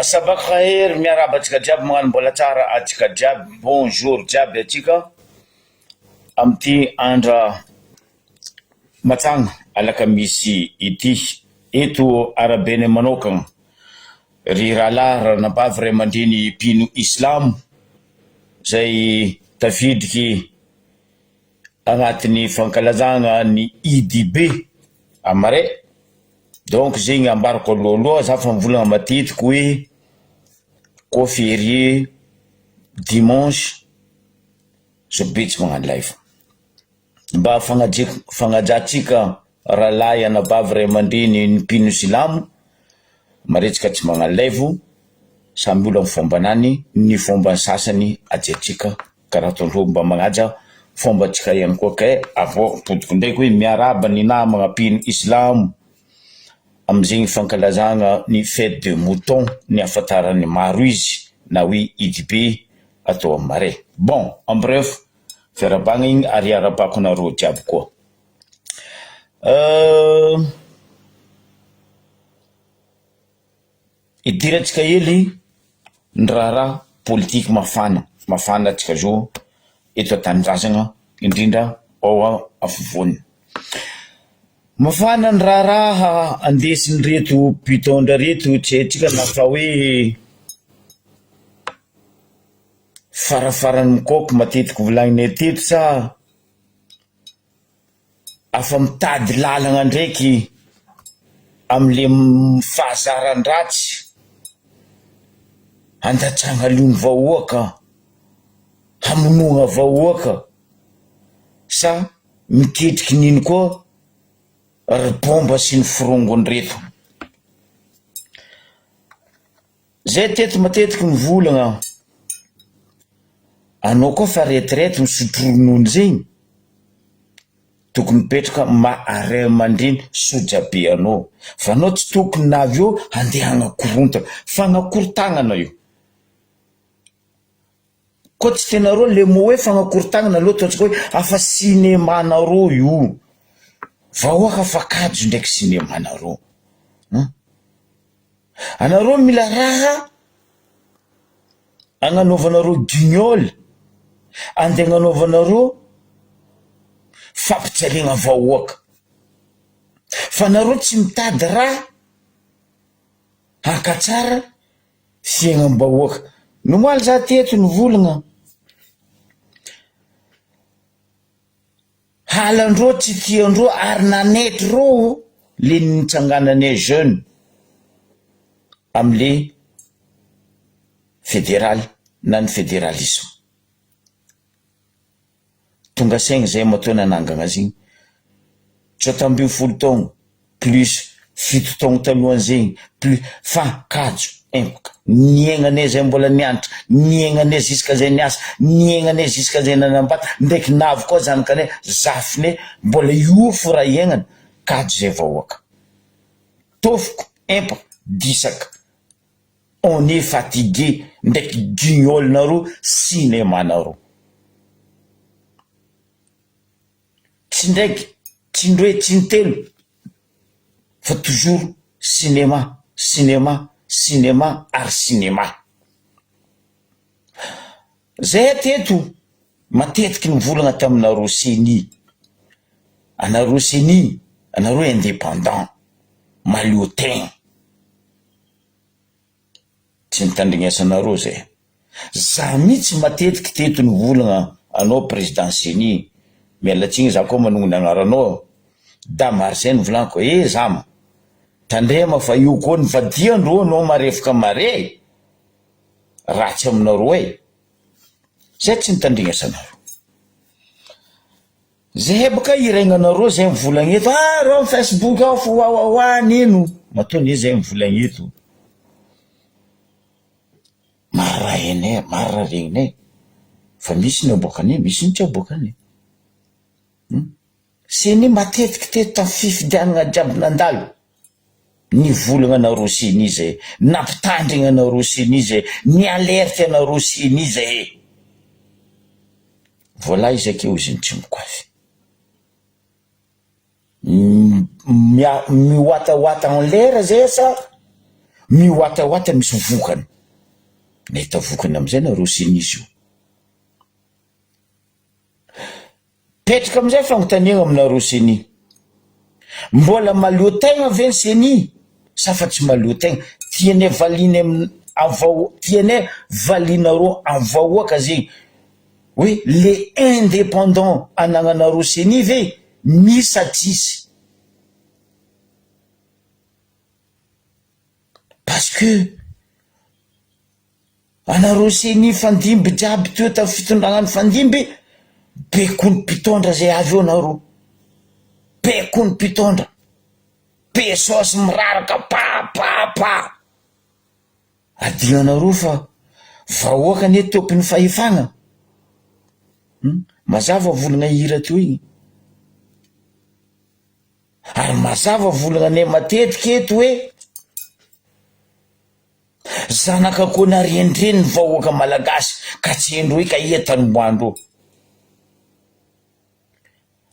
Masabakhair miarahaba antsika jiaby magnano mbola tsara atsika jiaby bonjour jiaby atsika amity andra matsagna alakamisy ity eto arabenay manokagna ry rahalahy ranabavy ray aman-dreny mpino islamo zay tafidriky agnatin'ny fankalazagna ny Idibe amare donc zegny ambarako alohaloha za fa mivolagna matetiky hoe koa ferié dimanche za be tsy magnano live mba fagnaje- fagnajantsika rahalahy anabavy ray aman-dreny ny mpino silamo mare tsika tsy magnano live samby olo amy fombanany ny fomban'ny sasany ajaintsika Karaha ataondreo mba magnaja fombantsika ihany koa kay avao ampodiko ndraiky hoe miarahaba ny namagna mpino islamo amizegny fankalazagna ny fete de mouton ny ahafantaran'ny maro izy na hoe Idy be atao am marais. Bon en bref fiarahabagna igny ary iarahabako anareo jiaby koa. Idirantsika hely ny raharaha politique mafana, mafana antsika zao eto an-tanindrazagna indrindra ao afovoany. Mafana ny raharaha andesin'ireto mpitondra reto tsy haintsika na fa hoe farafaran'ny mikaoky matetiky volagninay teto sa Afa mitady lalagna ndraiky amle fahazaran-dratsy handatsagna lio ny vahoaka, hamonoagna vahoaka sa miketriky n'ino koa ry bomba sy ny forongony reto. Zay teto matetiky mivolagna, anao koa fa retraite misotro ronono zegny, tokony mipetraka maha ray aman-dreny soja be anao, fa anao tsy tokony na avy eo handeha hagnakoronta, fagnakorontagnana io, koa tsy tianareo le mot hoe fagnakorontagnana aleo ataontsika hoe afa cinéma-nareo io, vahoaka fa kajo ndraiky cinéma-nareo an. Anareo mila raha agnanaovanareo guignol, andeha agnanaovanareo fampijaliagna vahoaka, fa nareo tsy mitady raha hankatsara fiaignam-bahoaka. Ny omaly za teto nivolagna. Halandreo tsy tiandreo ary nanetry reo le nitsangananay jeune amle federaly na ny federalisme. Tonga saigny zay matoa nanangagna azy igny. 18 taogno plus fito taogno talohan'zegny plus fa kajo empaka niaignanay zay mbola nianatra niaignanay ziska zay niasa niaignanay ziska zay nanambady ndraiky navy koa zanakanay zafinay mbola io fo raha iaignana kajo zay vahoaka tofoko empaka disaka on est fatigué ndraiky guignol nareo cinéma nareo. Tsy indraiky, tsy indroe, tsy intelo fa toujours cinéma, cinéma, cinéma ary cinéma. Zay teto matetiky nivolagna taminareo ceni, anareo ceni, anareo indépendant, mahaleo tegna. Tsy nitandrignesanareo zay. Za mitsy matetiky teto nivolagna anao président ceni, miala tsigny za koa manognona agnaranao, dama ary zay nivolaniko e zama, tandrema fa io koa nivadiandreo anao marefaka mare, ratsy aminareo e, zay tsy nitandrignesanareo. Zahay baka iregnanareo zay mivolagna eto ah reo am facebook ao fo wawawa nino matoa anie zay mivolagna eto maro raha hainay maro raha regninay fa misy ny aboakanay misy ny tsy aboakanay hum ceni matetiky teto tam fifidianagna jiaby nandalo nivolagna anareo ceni zay nampitandrigna anareo ceni zay ni alerte anareo ceni zay. Voalahy izy akeo izy no tsy mikoafy. Mia- mihoatahoata en l'air zay sa? Mihoatahoata misy vokany. Nahita vokany amizay nareo ceni zio. Petraka amizay fagnontaniagna aminareo ceni. Mbola mahaleo tegna ve ny ceni sa fa tsy mahaleo tegna? Tianay valiana am vahoaka, tianay valianareo am vahoaka zegny hoe le indépendant anagnanareo ceni ve misy sa tsisy? Parce que anareo ceni fandimby jiaby teo tam fitondragna nifandimby, be koa ny mpitondra zay avy eo nareo, be koa ny mpitondra, be saosy miraraka pa pa pa, adinanareo fa vahoaka anie tompon'ny fahefagna, hum mazava volagna hira teo igny. Ary mazava volagnanay matetika eto hoe zanak'akoho narian-dreny ny vahoaka malagasy ka tsy endroy ka ia tanomboandreo.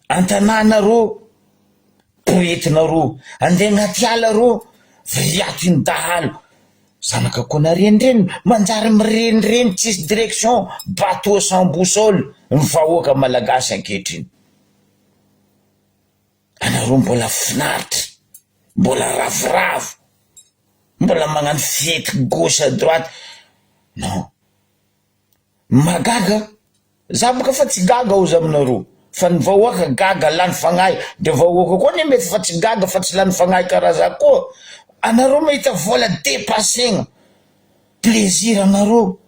An-tanàna reo, poetina reo, andeha agnaty ala reo, vriatin'ny dahalo. Zanak'akoho narian-dreny, manjary mirenireny tsisy direction, bateau sans boussole ny vahoaka malagasy ankehitriny. Anareo mbola finaritra, mbola ravoravo, mbola magnano fety gauche à droite, non, mahagaga, za boka fa tsy gaga ozy aminareo, fa ny vahoaka gaga lany fagnahy, de vahoaka koa anie mety fa tsy gaga fa tsy lany fagnahy karaha za koa, anareo mahita vola depasegna, plaisir anareo,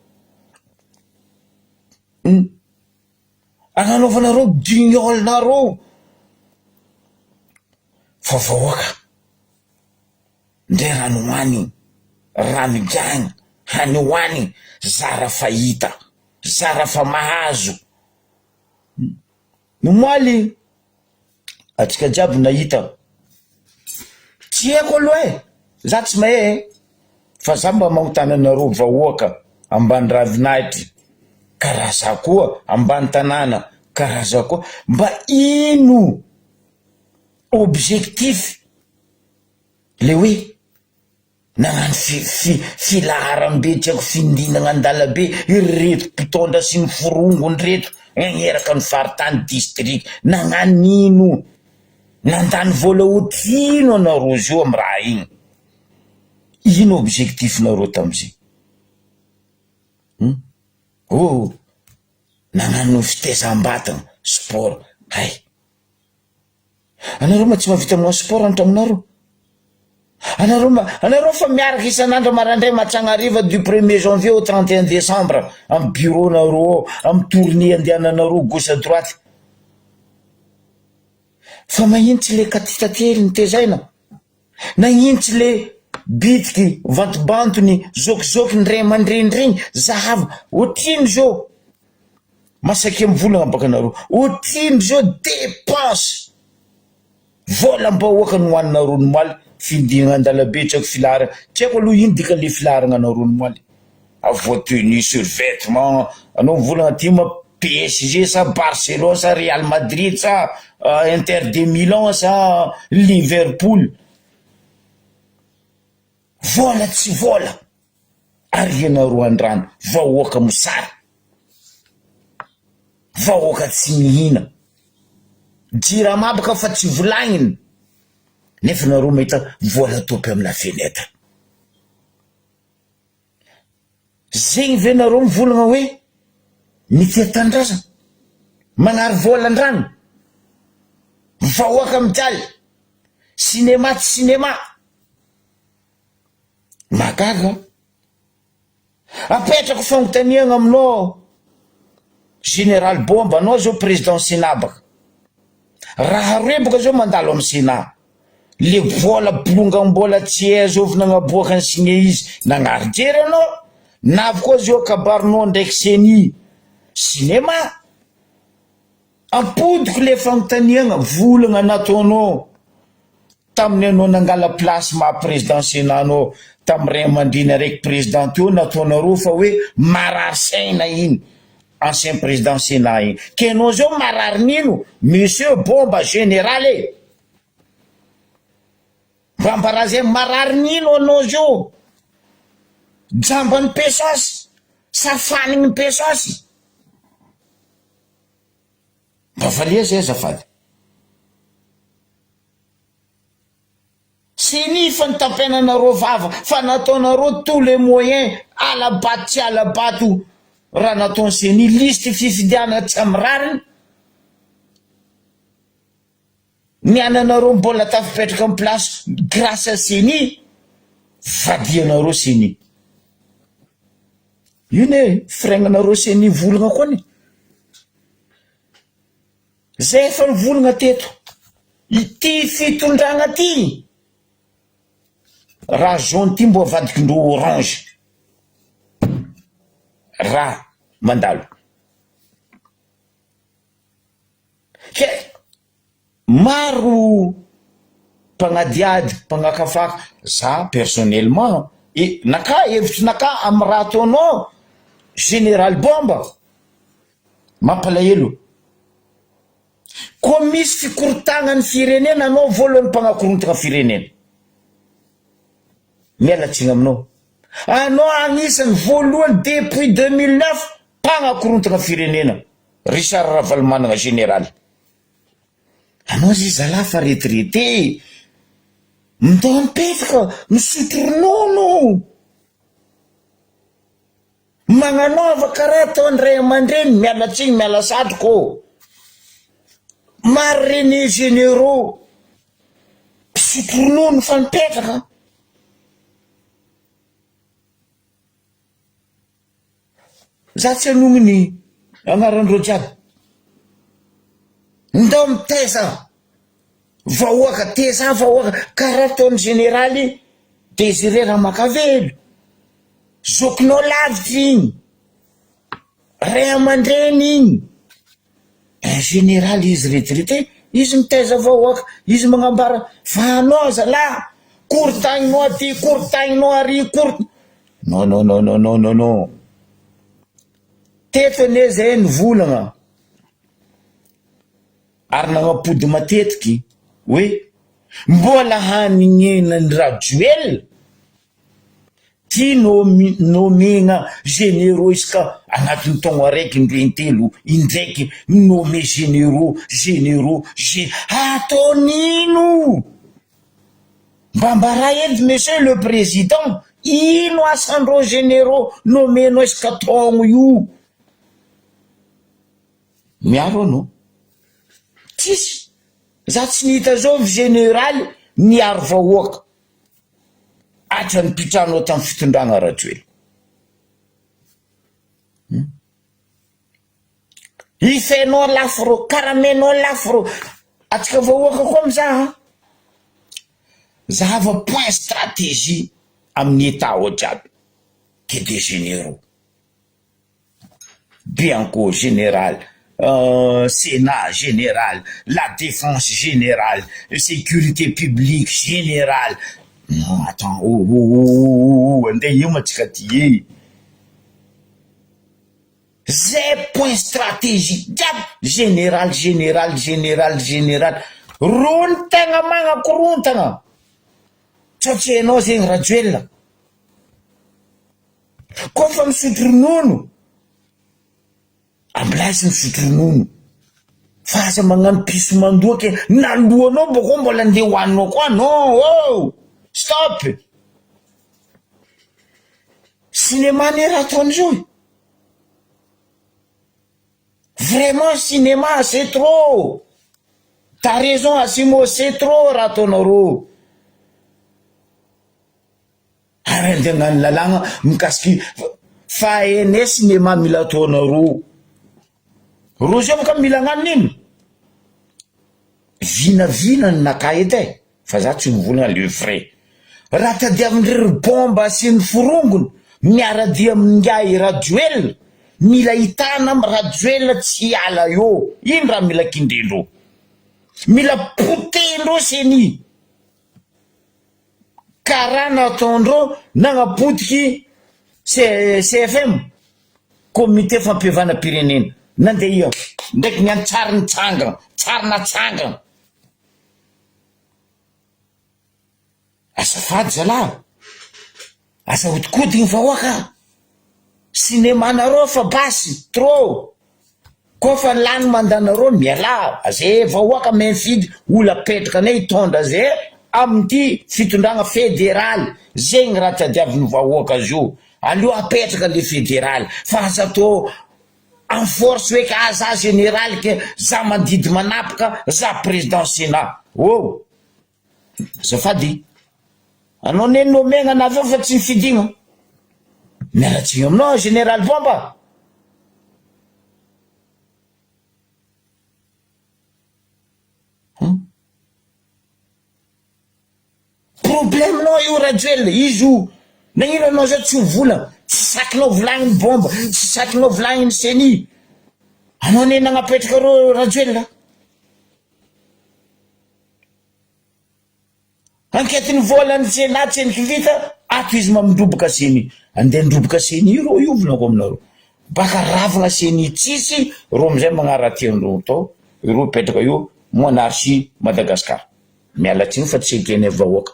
hum. Agnanaovanareo guignol nareo fa vahoaka ndray rano hoanigny, rano igiahigny, hany hoanigny zara fa hita, zara fa mahazo. Omaly atsika jiaby nahita, tsy haiko aloha e, za tsy mahay e, fa za mba magnontany anareo vahoaka ambany ravinahitry karaha za koa ambany tanàna karaha za koa, mba ino objectif le hoe Nagnano fi fi filaharam-be tsy haiko findinagna an-dalabe ireto mpitondra sy ny forongony reto nagneraky ny faritany district nagnano ino? Nandany vola otrino anareo zio am raha igny? Ino objectif nareo tamizay? Hum oh nagnano fitezam-batagna sport hay. Anareo mba tsy mahavita manao sport an-tragnonareo? Anareo mba, anareo fa miaraka isan'andro maraindray matsagna hariva du premier janvier au 31 décembre amin'ny bureau nareo ao, amin'ny tournée andehananareo gauche à droite. Fa magnino tsy le katitately nitezaina? Nagnino tsy le bitiky, vantobantony, zokizokiny, ray aman-dreny regny, zahava, otrino zao? Masakia mivolagna baka nareo, otrino zao dépense volam-bahoaka nohaninareo nomaly, fidinana an-dalabe tsy haiko filaharana, tsy haiko aloha ino dikan'le filaharana nareo nomaly, avoa tenue survêtement, anao mivolagna ty ma PSG sa Barcelone sa Real Madrid sa Inter de Milan sa Liverpool, vola tsy vola. Arianareo andrano vahoaka mosary, vahoaka tsy mihina, jirama baka fa tsy volagniny nefa nareo mahita vola atopy amina fenetre. Zegny ve nareo mivolagna hoe mitia tanindrazana, magnary vola andrano, vahoaka mijaly, cinema tsy cinema. Mahagaga an! Apetrako fanontaniagna aminao Général Bomba, anao zao président Sénat baka, raha reboka zao mandalo am Sénat, le vola bolongam-bola tsy hay azovy nagnaboaka ny signé izy, nagnary jery anao, na avy koa zao kabarinao ndraiky ceni, cinéma, ampodiko le fanontaniagna, volagna nataonao. Tamin'ny anao nangala place maha président sénat anao tamin'ny ray aman-dreny araiky président teo nataonareo fa hoe marary saina iny ancien président sénat iny ke anao zao marary nino monsieur bomba général e! Mba ambara zay marary nino anao zao. Jamban'ny pesasy sa fanin'ny pesasy? Mba valia zay azafady. Ceni fa nitampenanareo vava fa nataonareo tous les moyens alabato tsy alabato raha nataon'i ceni liste fifidianana tsy amin'ny rariny ny ananareo mbola tafipetraka am place grace à ceni vadianareo ceni io ne firaignanareo ceni volagna koa ne Zay efa nivolagna teto, ity fitondragna ty raha jaune ty mbo avadikindreo orange raha mandalo. Ke maro mpagnadihady, mpagnakafaka, za personnellement e naka hevitry naka amy raha ataonao général bomba. Mampalahelo. Koa misy fikorontagnan'ny firenena anao voalohany mpagnakorontagna firenena. Miala tsiny aminao. Anao agnisan'ny voalohany depuis 2009 mpagnakorontagna firenena. Richard Ravalomanana général. Anao zay zalahy fa retraité. Mindao mipetraka misotro ronono. Magnanaova karaha ataony ray aman-dreny, miala tsiny miala satroka ô! Maro reny généraux mpisotro ronono fa mipetraka. Za tsy hanogno ny anaran-dreo jiaby. Ndao mitaiza vahoaka, teza vahoaka karaha ataon'ny jeneraly Désiré Ramakavelo. Zokinao lavitra igny, ray aman-dreny igny. Un général izy retraité, izy mitaiza vahoaka, izy magnambara fa anao zalahy korontagninao aty, korontagninao ary, koro-. Non non non non non non non. Teto anie zay nivolagna ary nagnapody matetiky hoe mbola hanignenan-dry Rajoelina ty nomena généraux isaka agnatin'ny taogno araiky indroa intelo indraiky mi-nommer généraux généraux gé ataon'ino? Mba ambarà edy monsieur le président ino asandreo généraux nomenao isaka taogno io? Miaro anao tsisy za tsy nihita zao général niaro vahoaka Atra nipitranao tam fitondragna Rajoelina. Hum. Ifenao lafo reo, karamenao lafo reo. Atsika vahoaka koa mizaha. Zahava point stratégie amin'ny Etat ao jiaby. Que des généraux. Bianco général, Sénat général, la défense générale, sécurité publique générale, non attends oh oh oh oh andeha io ma tsika ty e! Zay point stratégique jiaby général général général général reo ny tegna magnakorontagna, sao tsy hainao zegny Rajoelina. Kôfa misotro ronono, ambilasy misotro ronono fa aza magnano piso mandoa ke naloanao bôkô mbola ndeha hoaninao koa non oh! Stop! Cinéma anie raha ataony zao e! Vraiment cinéma c'est trop! T'as raison Asimo c'est trop raha ataonareo. Ary andeha hagnano lalàgna mikasiky fa ene cinéma mila ataonareo. Reo zao boka mila hagnano nino? Vinavina ny naka edy e, fa za tsy mivolagna le vrai. Raha tadiavin-dry ry bomba sy ny forongony miara-dia amin'ingahy Rajoelina, mila hitana am Rajoelina tsy hiala eo, ino raha mila kindrendreo? Mila potehin-dreo ceni. Karaha nataondreo nagnapotiky CFM, comité fampihavanam-pirenena, nandeha io ndraiky niany tsary nitsangana, tsary natsangana. Azafady zalahy. Aza ahodikodiny vahoaka. Cinéma nareo fa basy trop. Koa fa lany mandat nareo mialà ze vahoaka mifidy olo apetraka anay hitondra ze amin'ity fitondragna federaly zegny raha tadiavin'ny vahoaka zio aleo apetraka le federaly fa aza atao en force hoe ka za generaly ke za mandidy manapaka za président sénat oh Azafady, anao anie nomegna na avy eo fa tsy nifidigna. Miala tsiny aminao aho Général Bomba. Hum. Problème nao io Rajoelina, izy io. Nagnino anao zao tsy mivola, tsy sakinao volagniny bomba, tsy sakinao volagniny ceni. Anao anie nagnapetraka reo Rajoelina. Enquête ny volan'ny Sénat tsendriky vita, ato izy mamindroboka ceni. Andeha handroboka ceni reo io volako aminareo. Baka ravina ceni tsisy reo amizay magnaratia an'ireo tao, ireo mipetraka io monarchie Madagascar. Miala tsiny fa tsy ekenay vahoaka.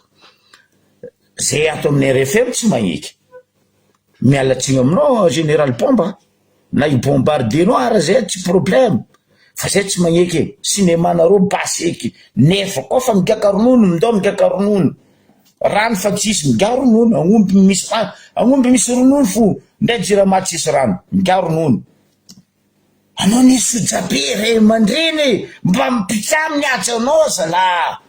Zay ato amin'ny RFM tsy magneky. Miala tsiny aminao général Pomba. Na i bombarder nao ara zay tsy problème fa zay tsy magneky e, cinéma nareo basy eky nefa koa fa migaka ronono mindao migaka ronono, rano fa tsisy migaha ronono, agnomby misy rano agnomby misy ronono fo ndray jirama tsisy rano migaha ronono, anao anie sojabe ray aman-dreny e, mba mipitsaha amin'ny hajanao zalah.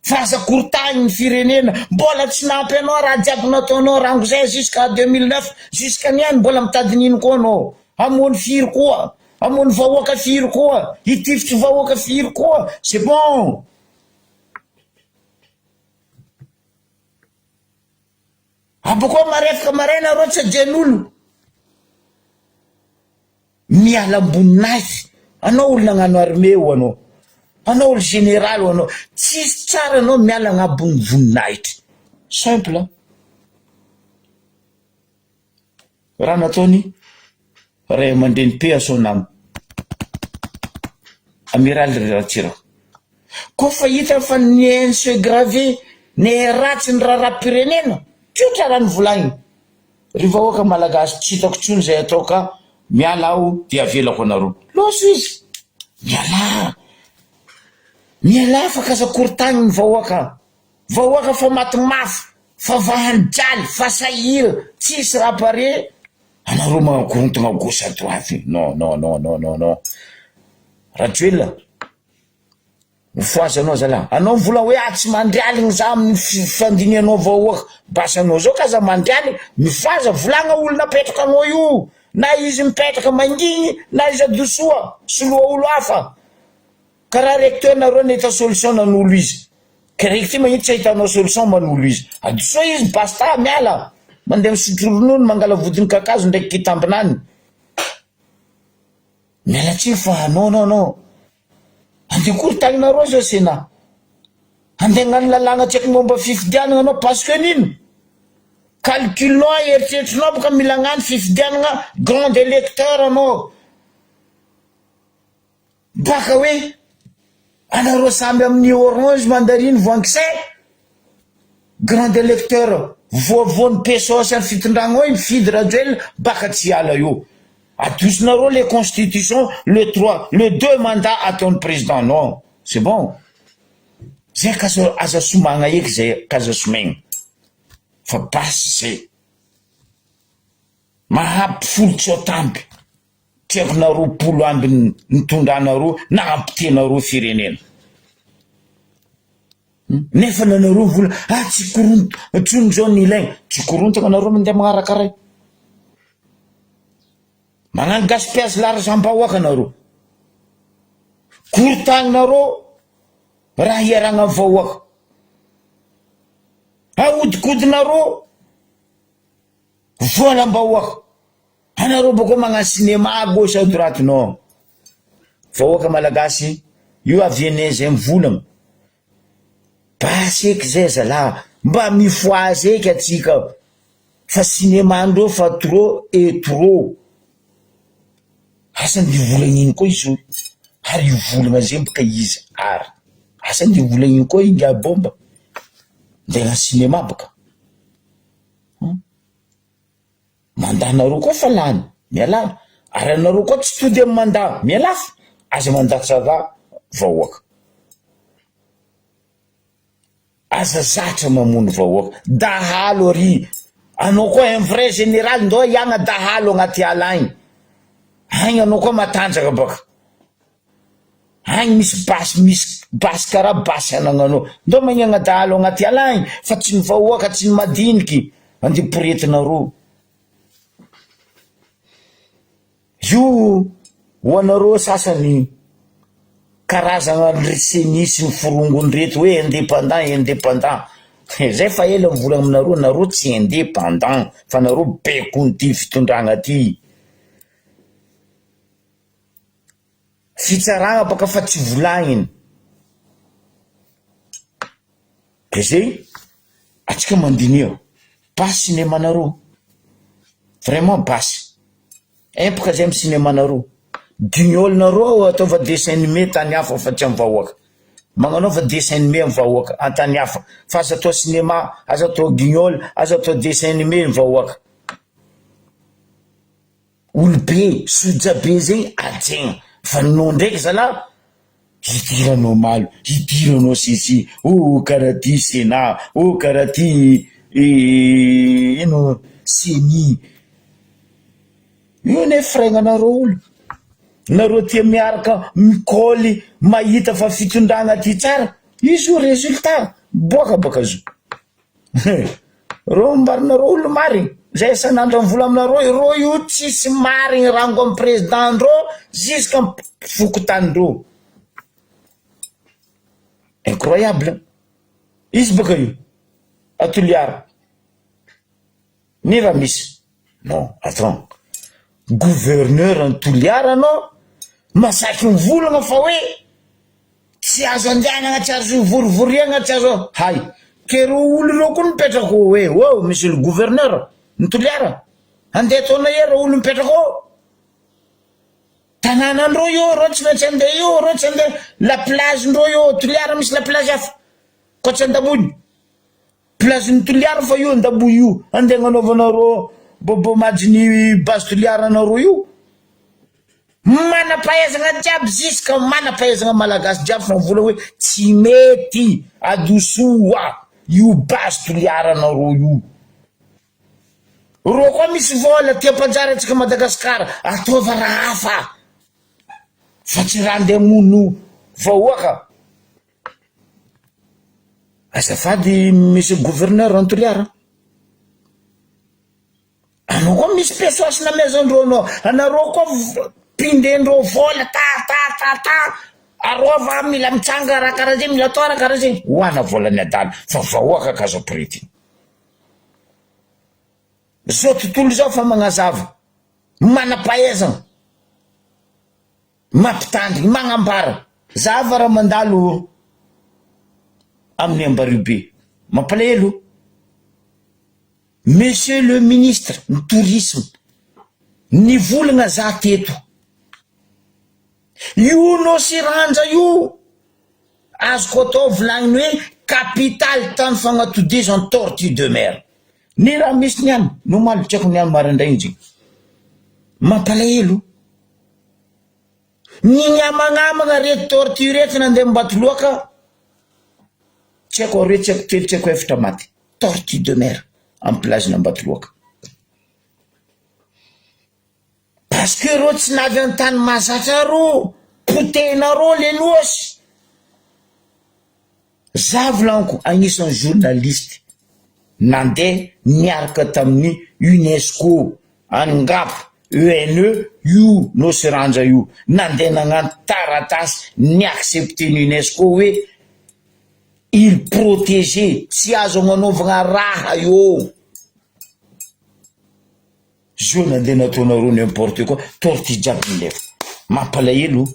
Fa aza korontahiny ny firenena, mbola tsy nampy anao raha jiaby nataonao rango zay jusqu'à 2009 jusqu'à niany mbola mitady nino koa anao, hamono firy koa, hamono vahoaka firy koa, hitifitry vahoaka firy koa, c'est bon. Abokao marefaka maraina reo tsy ajen'olo. Miala amboninahitra, anao olo nagnano armée ho anao, anao olo général ho anao, tsisy tsara anao miala agnabon'ny voninahitra, simple. Raha nataony ray aman-dreny paix à son âme, Amiral Ratsiraka, koa fa hitany fa ny se graver, ny ratsy ny raharaham-pirenena, tsotra raha ny volagniny. Ry vahoaka malagasy tsy hitako tsony zay atao ka miala aho dia avelako anareo. Loso izy! Mialà! Mialà fa k'aza korontagny ny vahoaka. Vahoaka fa maty mafy, fa vahany jaly, fa sahira, tsisy raha pare, anareo magnakorontagna gauche à droite. Non non non non non non. Rajoelina. Mifohaza anao zalahy. Anao mivola hoe ah tsy mandry aligny za amin'ny fandinihanao vahoaka. Basy anao zao ka aza mandry aligny. Mifohaza volagna olona apetraka anao io. Na izy mipetraka mangigny na izy adosoa soloa olo hafa. Karaha recteur nareo nahita solution nanolo izy. Ka recteur magnino tsy ahitanao solution manolo izy. Adosoa izy basta miala. Mandeha misotro ronono mangala vodiny kakazo ndraiky kitambinany. Miala tsiny fa non non non. Andeha korontagninareo zao Sénat. Andeha hagnano lalàgna tsy haiko momba fifidianagna anao parce que nino? Calcul-nao eritreritrinao boka mila hagnano fifidianagna grand électeur anao. Baka hoe anareo samby amin'ny orange, mandarine, voangisay, grand électeur voavoan'ny PSOS amin'ny fitondragna ao mifidy Rajoelina baka tsy hiala eo. Adosonareo le constitution le trois le deux mandat ataon'ny président non c'est bon zay ka aza somagna eky zay ka aza somaigna fa basy zay mahampy folo tsy atamby tsy haiko na 20 ambiny nitondranareo na ampitenareo firenena nefa nanareo vola ah tsy koronto tsony zao ny ilaina tsy korontana nareo mandeha magnaraka ray magnano gaspillage l'argent-bahoaka nareo korontagninareo raha hiaragna amy vahoaka ahodikodinareo volam-bahoaka anareo bôka magnano cinéma à gauche à droite non vahoaka malagasy io avianay zay mivolagna Basy eky zay zalah, mba mifohaza eky atsika fa cinéma ndreo fa trop et trop, asa nde volagna ino koa izy io, ary hivolagna zay boka izy ary, asa nde volagna ino koa ingahy bomba, nde hagnano cinéma boka. Mandat-nareo koa fa lany, mialà. Ary anareo koa tsy tody amin'ny mandat, mialà fa aza mandatsa-drà vahoaka. Aza zatra mamono vahoaka. Dahalo ary! Anao koa un vrai général ndao hiagna dahalo agnaty ala agny. Agny anao koa matanjaka baka. Agny misy basy misy basy karaha basy anagnanao. Ndao magnagna dahalo agnaty ala agny fa tsy ny vahoaka tsy ny madiniky andeha poretinareo. Io ho anareo sasany karazagna ry ceni sy ny forongony reto hoe indépendant indépendant zay fa ela mivolagna aminareo nareo tsy indépendant fa nareo bekon'ity fitondragna ty. Fitsaragna baka fa tsy volagniny. De zay atsika mandiniha, basy cinéma-nareo, vraiment basy, empaka zay amy cinéma-nareo, guignol-nareo ataova dessin animé tany hafa fa tsy amy vahoaka, magnanaova dessin animé amy vahoaka antany hafa fa aza atao cinéma, aza atao guignol, aza atao dessin animé ny vahoaka. Olobe soja be zegny hajaigna fa nao ndraiky zalah hidiranao malo hidiranao ceci oh karaha ty senat oh karaha ty ino ceni io anie firaignanareo olo nareo tia miaraka mikaoly mahita fa fitondragna ty tsara izy io resultat miboaka baka zo. Reo ambarinareo olo marigny, zay isan'andro mivola aminareo ireo io tsisy marigny rango am président ndreo jusque am fokontany ndreo, incroyable, izy baka io a Toliara. Ny raha misy non attends gouverneur any Toliara anao masaky mivolagna fa hoe tsy azo andehanagna tsy azo ivorivoriagna tsy azo hay ke reo olo reo koa mipetraka ao hoe oh monsieur le gouverneur ny Toliara andeha ataonay e reo olo mipetraka ao tanànandreo io reo tsy maintsy andeha io reo tsy andeha la plage ndreo io Toliara misy la plage hafa koa tsy Andaboy Place ny Toliara fa io Andaboy io andeha agnanaovanareo bobo majy ny base Toliara anareo io manam-pahaizagna jiaby jusque manam-pahaizagna malagasy jiaby fa mivola hoe tsy mety adosoa io base Toliara anareo io reo koa misy vola tia mpanjary antsika Madagascar ataova raha hafa fa tsy raha andeha hamono vahoaka. Azafady monsieur gouverneur any Toliara a, anao koa misy pesos namezandreo anao, anareo koa pindendreo vola ta ta ta ta, arova mila mitsanga raha karaha zay mila atao raha karaha zay, hoana volan'ny adala fa vahoaka ka azo ampiretina. Zao tontolo izao fa magnazava, manam-pahaizana. Mampitandrigny, magnambara. Zava raha mandalo amin'ny Ambariobe. Mampalahelo. Monsieur le ministre ny tourisme, nivolagna za teto. Io Nosy Ranja io, azoko atao volagniny hoe capitale tany fagnatodizan tortue de mer. Ny raha misy niany, ny omaly tsy haiko niany maraindraigny zegny. Mampalahelo. Ny niamagnamagna reto tortue reto nandeha Ambatoloaka tsy haiko aroe tsy haiko telo tsy haiko efatra maty tortue de mer am plage n'Ambatoloaka parce que reo tsy navy an-tany mahazatra reo potehinareo le nosy Za volaniko agnisan'ny journaliste nandeha niaraka tamin'ny Unesco, Angap, ENE io Nosy Ranja io, nandeha nagnano taratasy ni-accepter-n'ny Unesco hoe île protégée tsy azo agnanaovagna raha eo. Zo nandeha nataonareo n'importe quoi, tortue jiaby milefa. Mampalahelo.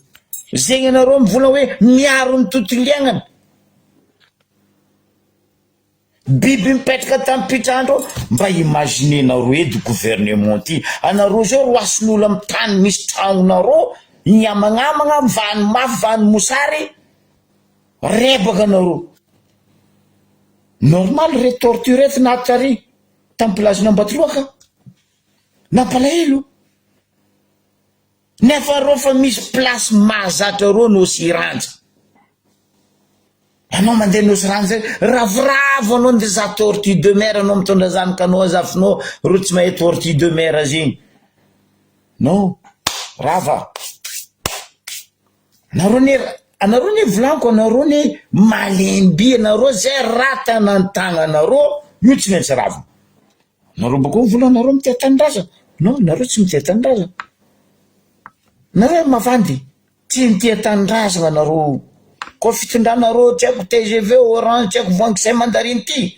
Zegny anareo mivola hoe miaro ny tontolo iainana. Biby mipetraka tampitrandro mba imaginer-nareo edy gouvernement ty. Anareo zao roasin'olo amy tany misy tragnonareo, miamagnamagna, vany mafy, vany mosary, rebaka anareo. Normal reto tortue reto naty tary. Tam plage n'Ambatoloaka. Nampalahelo. Nefa reo fa misy place mahazatra reo Nosy Iranja. Anao mandeha Nosy Iranja zay, ravoravo anao ndeha za tortue de mer anao mitondra zanakanao zafinao reo tsy mahay tortue de mer zegny. Non, rava. Anareo anie, anareo anie volaniko anareo anie malem-by anareo zay raha tanan-tagnanareo io tsy maintsy ravina. Nareo bakeo mivola nareo mitia tanindrazana, non nareo tsy mitia tanindrazana, nareo mavandy, tsy mitia tanindrazana nareo, koa fitondranareo tsy haiko tgv, orange, tsy haiko voangy zay mandarine ty,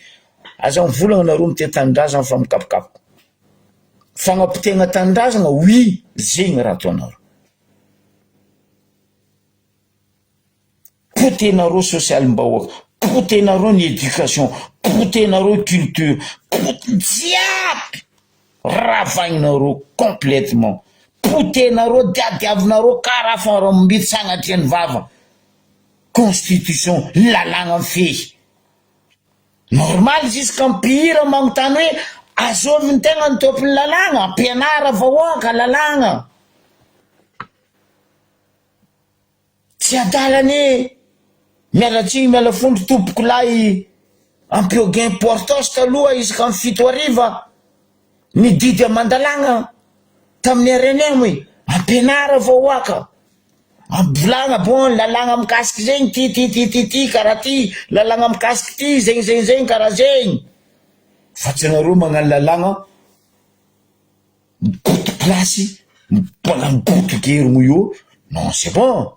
aza mivolagna nareo mitia tanindrazana fa mikapokapoka, fagnapotehagna tanindrazana oui zegny raha ataonareo. Potehinareo sosialim-bahoaka, potehinareo ny éducation, potehinareo culture, pote jiaby ravaignareo complètement, potehinareo diadiavinareo karaha faramby sagnatria ny vava, constitution lalàgna mifehy, normal jusqu'à mpihira magnontany hoe azovy ny tegna ny tompony lalàgna, ampianara vahoaka lalàgna. Tsy adala anie Miala tsiny miala fondro tompoko lahy Ampiogain Portos taloha isaka ny fito hariva ny didy aman-dalàgna tamin'ny rnm e ampianara vahoaka ampivolagna bon lalàgna mikasiky zegny ty ty ty ty ty karaha ty lalàgna mikasiky ty zegny zegny zegny karaha zegny fa tsy anareo magnano lalàgna Mibodo place, mbola mibodo gerigno io, non c'est bon.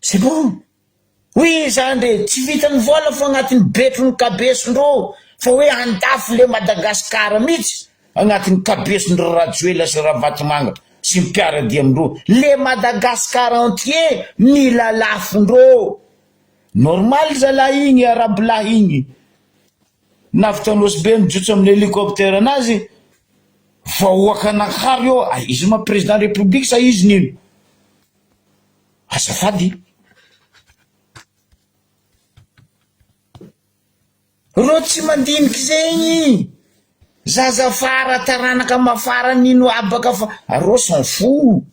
C'est bon. Oui zany re, tsy vitan'ny vola fo agnatin'ny betron'ny kabesondreo fa hoe andafy le Madagascar mihitsy agnatin'ny kabesondry Rajoelina sy Ravatomanga sy mpiara-dia amindreo, le Madagascar entier mila lafondreo. Normal zalahy igny arabo lahy igny navy Nosy be nijotso amin'ny hélicoptère anazy vahoaka nakary eo ah, izy ma président république sa izy nino azafady Reo tsy mandiniky zegny zaza fara taranaka mafara nino habaka fa reo s'en fou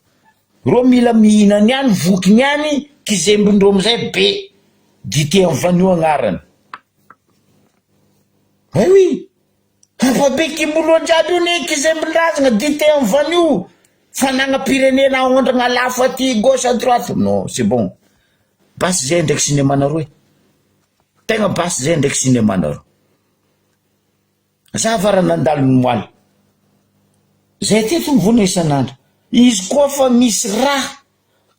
reo mila mihinany ihany vokiny ihany kizembindreo amizay be dite am vanio agnarany eh oui hafabe kimboloha jiaby io ne kizembindrazagna dite am vanio fanagnam-pirenena aondragna lafo aty gauche à droite non c'est bon basy zay ndraiky cinéma-nareo e. Tegna basy zay ndraiky cinéma nareo. Za va raha nandalo ny moaly. Zay teto mivona isan'andro. Izy koa fa misy raha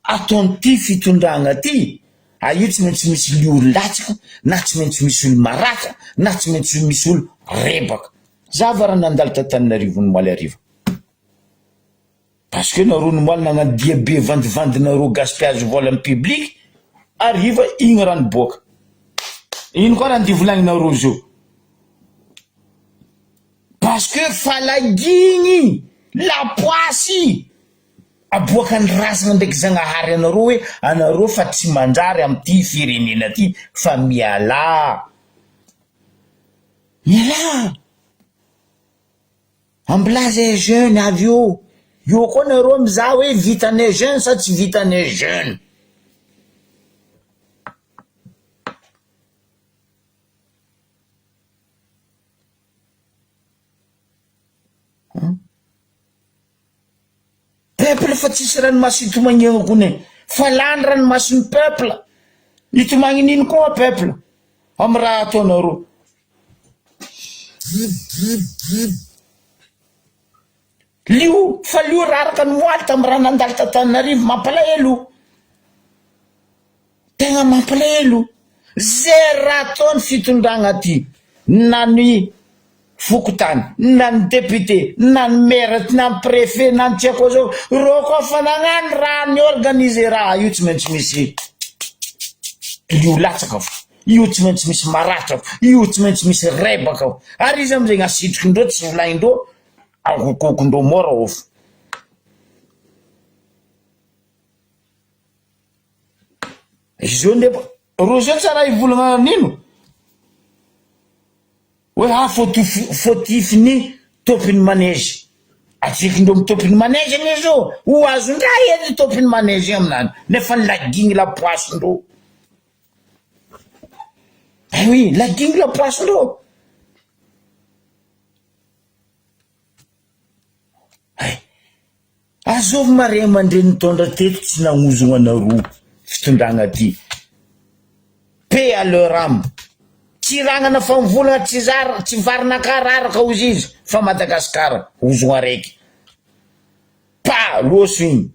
ataon'ity fitondragna ty, a io tsy maintsy misy liory latsaka, na tsy maintsy misy olo maratra, na tsy maintsy misy olo rebaka. Za va raha nandalo t'Antananarivo ny moaly hariva. Parce que nareo nomaly nagnano dia be vandivandinareo gaspillage vola am public hariva igny raha niboaka. Ino koa raha ndeha volagninareo zeo? Parce que falagigny la poisse aboakan'ny razagna ndraiky zagnahary anareo hoe anareo fa tsy manjary amty firenena ty fa mialà. Mialà. Ambilà zay jeune avy eo, eo koa nareo mizaha hoe vitanay jeune sa tsy vitanay jeune. Peuple fa tsisy ranomaso itomagniagna kony e, fa lany ranomason'ny peuple, hitomagny n'ino koa peuple amy raha ataonareo. Lio fa lio raraka ny moaly tam raha nandalo t'Antananarivo mampalahelo tegna mampalahelo ze raha ataony fitondragna ty na ny fokontany na ny député na ny maire na ny préfet na ny tsy haiko zao reo koa fa nagnano raha ni organiser raha io tsy maintsy misy lio latsaka fo. Io tsy maintsy misy maratra ao, io tsy maintsy misy rebaka ao, ary izy amizay asitrikindreo tsy volaindreo akokoakondreo mora of. Izy io ndefa, rozy io tsy raha hivolagna nino. Hoe ah fautif ny tompony manège. Atsirikindreo am tompony manège anie zao, ho azon-draha edy tompony manège igny aminany, nefa ladigny lapoasindreo. Eh oui, ladigny lapoasindreo. Hay. Azovy ma ray aman-dreny nitondra teto tsy nagnozogno anareo fitondragna ty. Paix à leur âme. Tsy ragnana fa mivolagna tsy zara tsy varinakahy raraka hozy izy fa Madagascar ozogno araiky. Pa loso igny.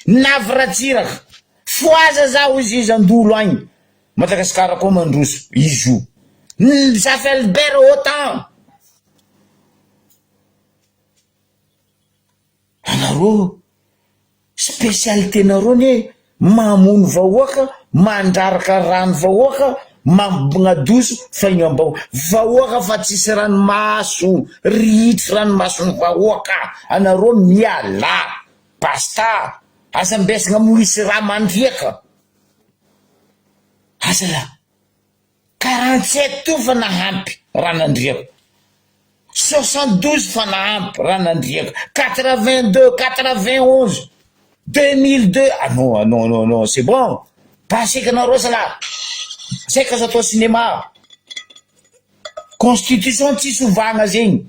Navy Ratsiraka. Fohaza za hozy izy andolo agny. Madagascar koa mandroso izy io. Zafy Albert autant. Anareo spécialité nareo anie mamono vahoaka, mandraraka rano vahoaka, mampignadoso faingambahoaka, vahoaka fa tsisy ranomaso, rihitry ranomason'ny vahoaka, anareo mialà, basta, aza ambesagna misy rà mandriaka, aza la. 47 teo fa nahampy raha nandriako, 72 fa nahampy raha nandriako, 82, 91, 2002, ah non, ah non, non, non, c'est bon, pasika anareo zalahy, saika azo atao cinéma, constitution tsisy ovagna zegny.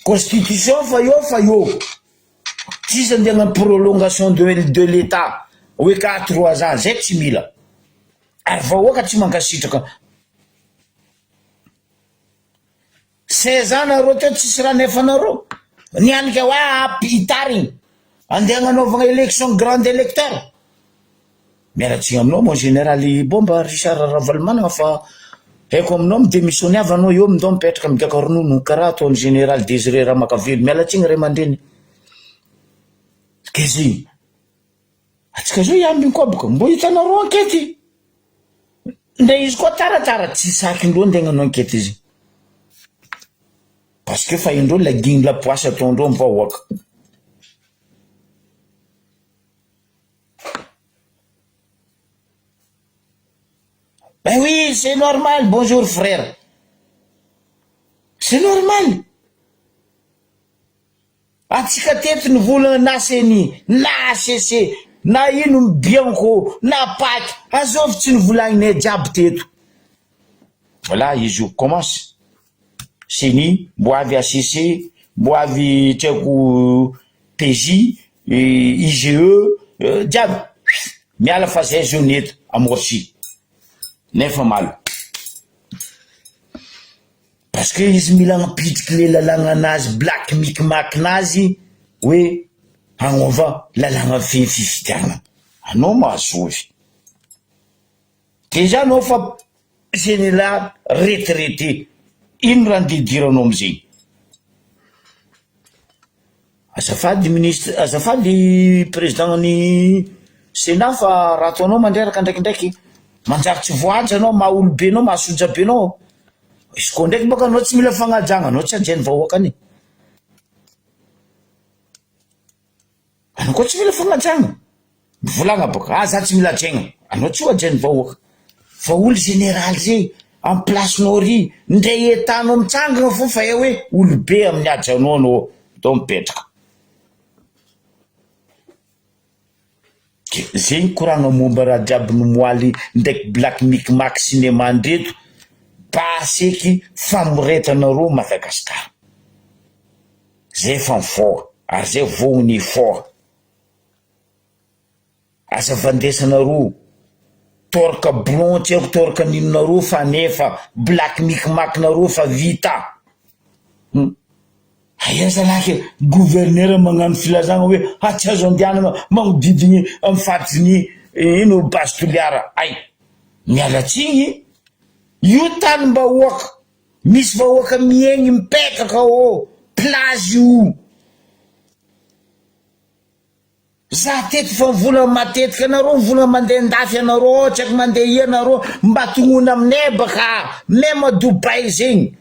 Constitution fa eo fa eo, tsisy andeha hagnano prolongation de de l'etat hoe ka trois ans zay tsy mila, ary vahoaka tsy mankasitraka, 16 ans nareo teo tsisy raha nefanareo, nianika hoa hitarigny andeha hagnanaovagna election grande electeur. Miala tsiny aminao mon général Bomba Richard Ravalomanana fa haiko aminao mi-demissionner avy anao eo mindao mipetraka migaka ronono karaha ataon'i général Désiré Ramakavelo miala tsiny ray aman-dreny K'izay atsika zao hiambiny koa boka mbo hitanareo ankety ndre izy koa taratara tsy sakindreo ndeha hagnano ankety izy parce que fa indreo ladigny lapoasy ataondreo am vahoaka. Ben oui, c'est normal, bonjour frère. C'est normal. Antsika teto ny volana na ceni, na HCC, na ino bianco, na pac, azovy tsy novolagninay jiaby teto. Voilà, izy io commence. Ceni, mbo avy HCC, mbo avy tsy haiko PJ, IGE, jiaby miala fa zay zao ny eto amorcy nefa malo parce que izy mila agnampitriky le lalàgna anazy black micmac nazy hoe hagnova lalàgna feno fifidianana anao mahazovy. Déjà anao fa général retraité, ino raha ndeha idiranao amizegny? Azafady ministre, azafady président ny sénat fa raha ataonao mandreraka ndraikindraiky, manjary tsy voahaja anao maha olobe anao, maha sojabe anao, izy koa ndraiky bôka anao tsy mila fagnajagna, anao tsy hajain'ny vahoakany. Anao koa tsy mila fagnajagna, mivolagna bôka, ah za tsy mila hajaigna, anao tsy ho hajain'ny vahoaka, fa olo général zay amy place-nao ry, ndre état-nao mitsangana fô fa hay hoe olobe amin'ny hajanao anao, ndao mipetraka. Ke zegny koragna momba raha jiaby nomoaly ndraiky black micmac cinéma ndreto, basy eky famoretanareo Madagascar. Zay efa mifoha ary zay vognona hifoha. Aza vandesanareo torque blond tsy haiko torque ninonareo fa nefa black micmac nareo fa vita. Hum. Aia zalahy ke gouverneur magnano filazagna hoe ha tsy azo andehanana magnodidigny am faritry ny ino base Toliara. Hay. Miala tsigny io tanim-bahoaka. Misy vahoaka miegny mipetraka ao plage io. Za teto fa mivolagna matetika anareo mivolagna mandeha andafy anareo tsy haiko mandeha ia anareo mba tognona aminay baka meme Dubaï zegny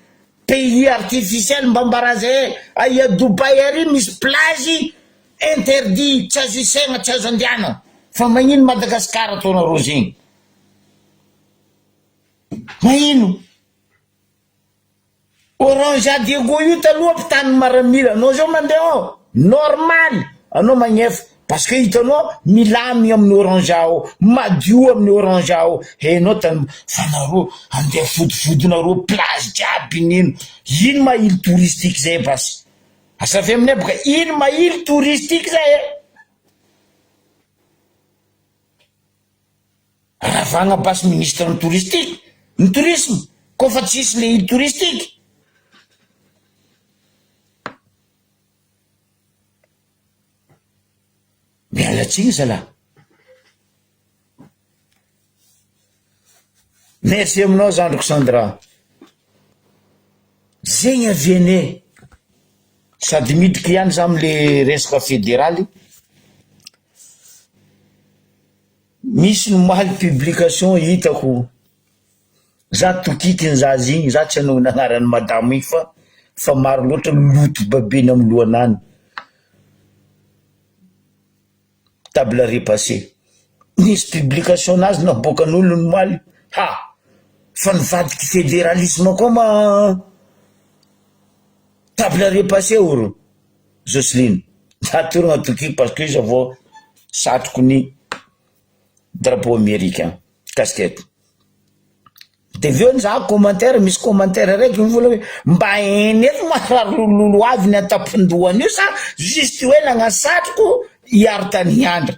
pays artificiel mba ambara zay aia Dubaï ary misy plage interdit tsy azo isaigna tsy azo andianana fa magnino Madagascar ataonareo zegny. Mahino? Orange à Diego io taloha mpitany maramila anao zao mandeha ao normal anao magnefa parce que hitanao milamigny amin'ny orange ao madio amin'ny orange ao enao tany fa nareo andeha fodifodinareo plage jiaby nino ino ma ile touristique zay basy asa avy aminay boka ino ma ile touristique zay e. Ravagna basy ministre ny touristique ny tourisme koa fa tsisy le ile touristique. Miala tsiny zalah. Merci aminao zandriko Sandra. Zegny avianay. Sady midriky ihany za amle resaka federaly. Misy ny omaly publication hitako, za tokikiny zaza igny, za tsy hanao ny agnaran'i madamo igny fa fa maro loatra loto babeny amy lohanany, table repassé, nisy publication nazy naboakan'olo omaly, ha! Fa nivadiky federalisme koa ma table repassé oro. Jocelyne, za torogna tokiky parce que izy avao satroko ny drapeau americain, casquette. De avy eo nizaha commentaire, misy commentaire raiky mivola hoe mba hainy eto ma raha lololoaviny an-tampon-dohany io sa juste hoe nagnano satroko hiaro tany hiandra.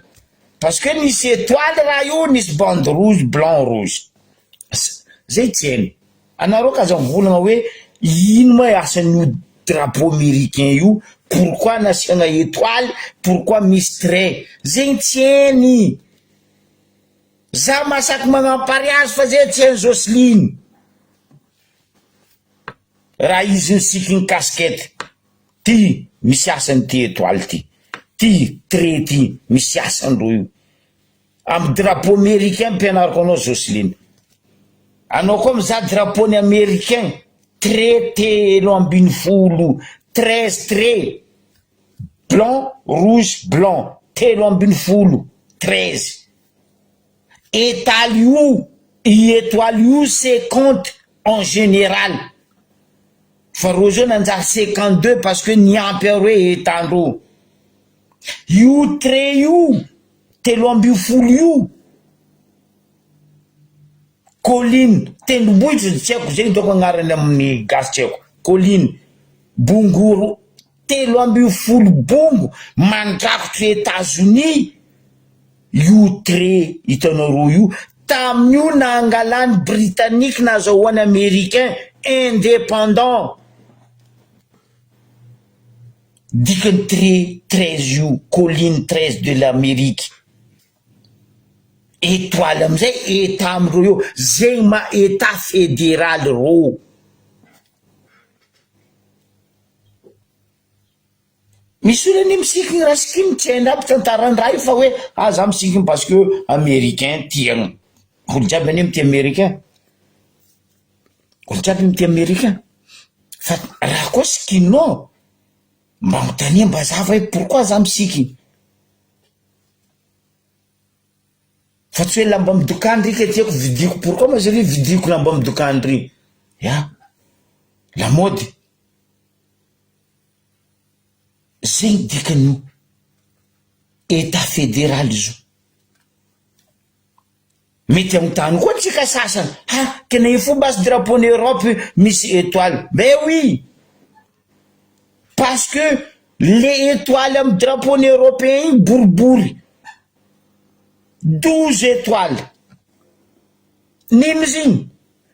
Parce que nisy étoile raha io, nisy bande rouge, blanc rouge. Zay tsy hainy. Anareo ka aza mivolagna hoe ino ma asan'io drapeau americain io, pourquoi nasiagna etoile, pourquoi misy trait, zegny tsy hainy, za masaky magnano pariage fa zay tsy hainy Jocelyne, raha izy nisikiny casquette, ty misy asany ty etoile ty, ty trait ty misy asany reo io. Am drapeau americain ampianariko anao Jocelyne. Anao koa mizaha drapeau ny americain trait 13, 13 trait blanc rouge blanc 13, 13. Etaly io i etoile io 50 en général fa reo zao nanjary 52 parce que niampy aroe etandreo. Io trait io 13 io colline tendrombohitra tsy haiko zegny dônko agnarany amin'ny gasy tsy haiko colline bongoro 13 bongo mandrakotry Etazonia io trait hitanareo io tamin'io nangalany britannique nazahoany américain indépendant. Dikany tre 13 io colline 13 de l'Amerique etoile amizay etat amindreo eo zegny ma etat federaly rô. Misy olo anie misikigny raha sikigny tsy hainy aby tantaran-draha io fa hoe ah za misikigny parce que americain tiagna, olo jiaby anie mitia americain, olo jiaby mitia americain fa raha koa sikininao mba anontania mba zava hoe pourquoi za misikigny fa tsy hoe lamba midokany ry ke tiako vidiko pourquoi ma chérie vidiko lamba midokany ry, ya lamaody. Zay ny dikan'io Etat federal izy io. Mety hanontany koa tsika sasany, ha tena io fomba azy drapeau-n'i Europe misy étoile. Mais oui! Parce que le étoile amy drapeau-n'i européen igny boribory, 12 étoiles. N'ino izy igny?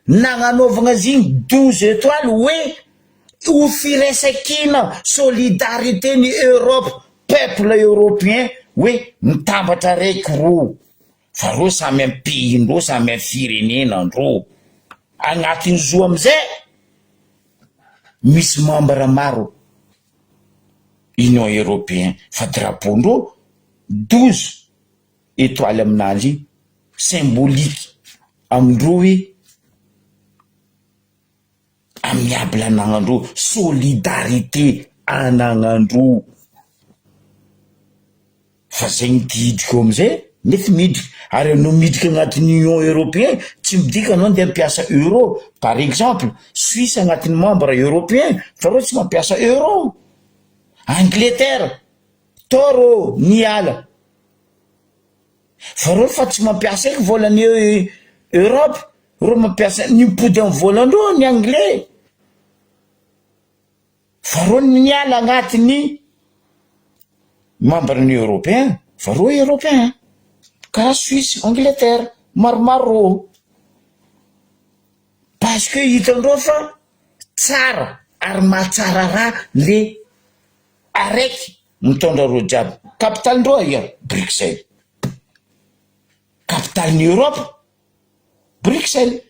Nagnanaovagna azy igny 12 étoiles hoe ho firaisankina, solidarité ny Europe, peuple européen hoe mitambatra araiky rô, fa rô samy am pays ndrô, samy am firenena ndrô, agnatin'ny zo amizay misy membre maro union européen fa drapeau ndrô 12 étoile aminazy igny symbolique amindreo hoe amiable anagnandreo solidarité anagnandreo fa zegny ty hidiko amizay. Nefa miditra, ary anao miditra agnatin'ny Union Européen tsy midika anao ndeha hampiasa euro, par exemple Suisse agnatin'ny membre européen fa reo tsy mampiasa euro, Angleterre tao reo niala fa reo fa tsy mampiasa eky volan'ny Europe, reo mampiasa nimpody amin'ny volandreo ny anglais. Fa reo ny niala agnatin'ny membre ny européen, fa reo européen, karaha Suisse, Angleterre, maromaro reo, parce que hitandreo fa tsara ary mahatsara raha le araiky mitondra reo jiaby, capital-ndreo aia? Bruxelles, capital-n'ny Europe, Bruxelles.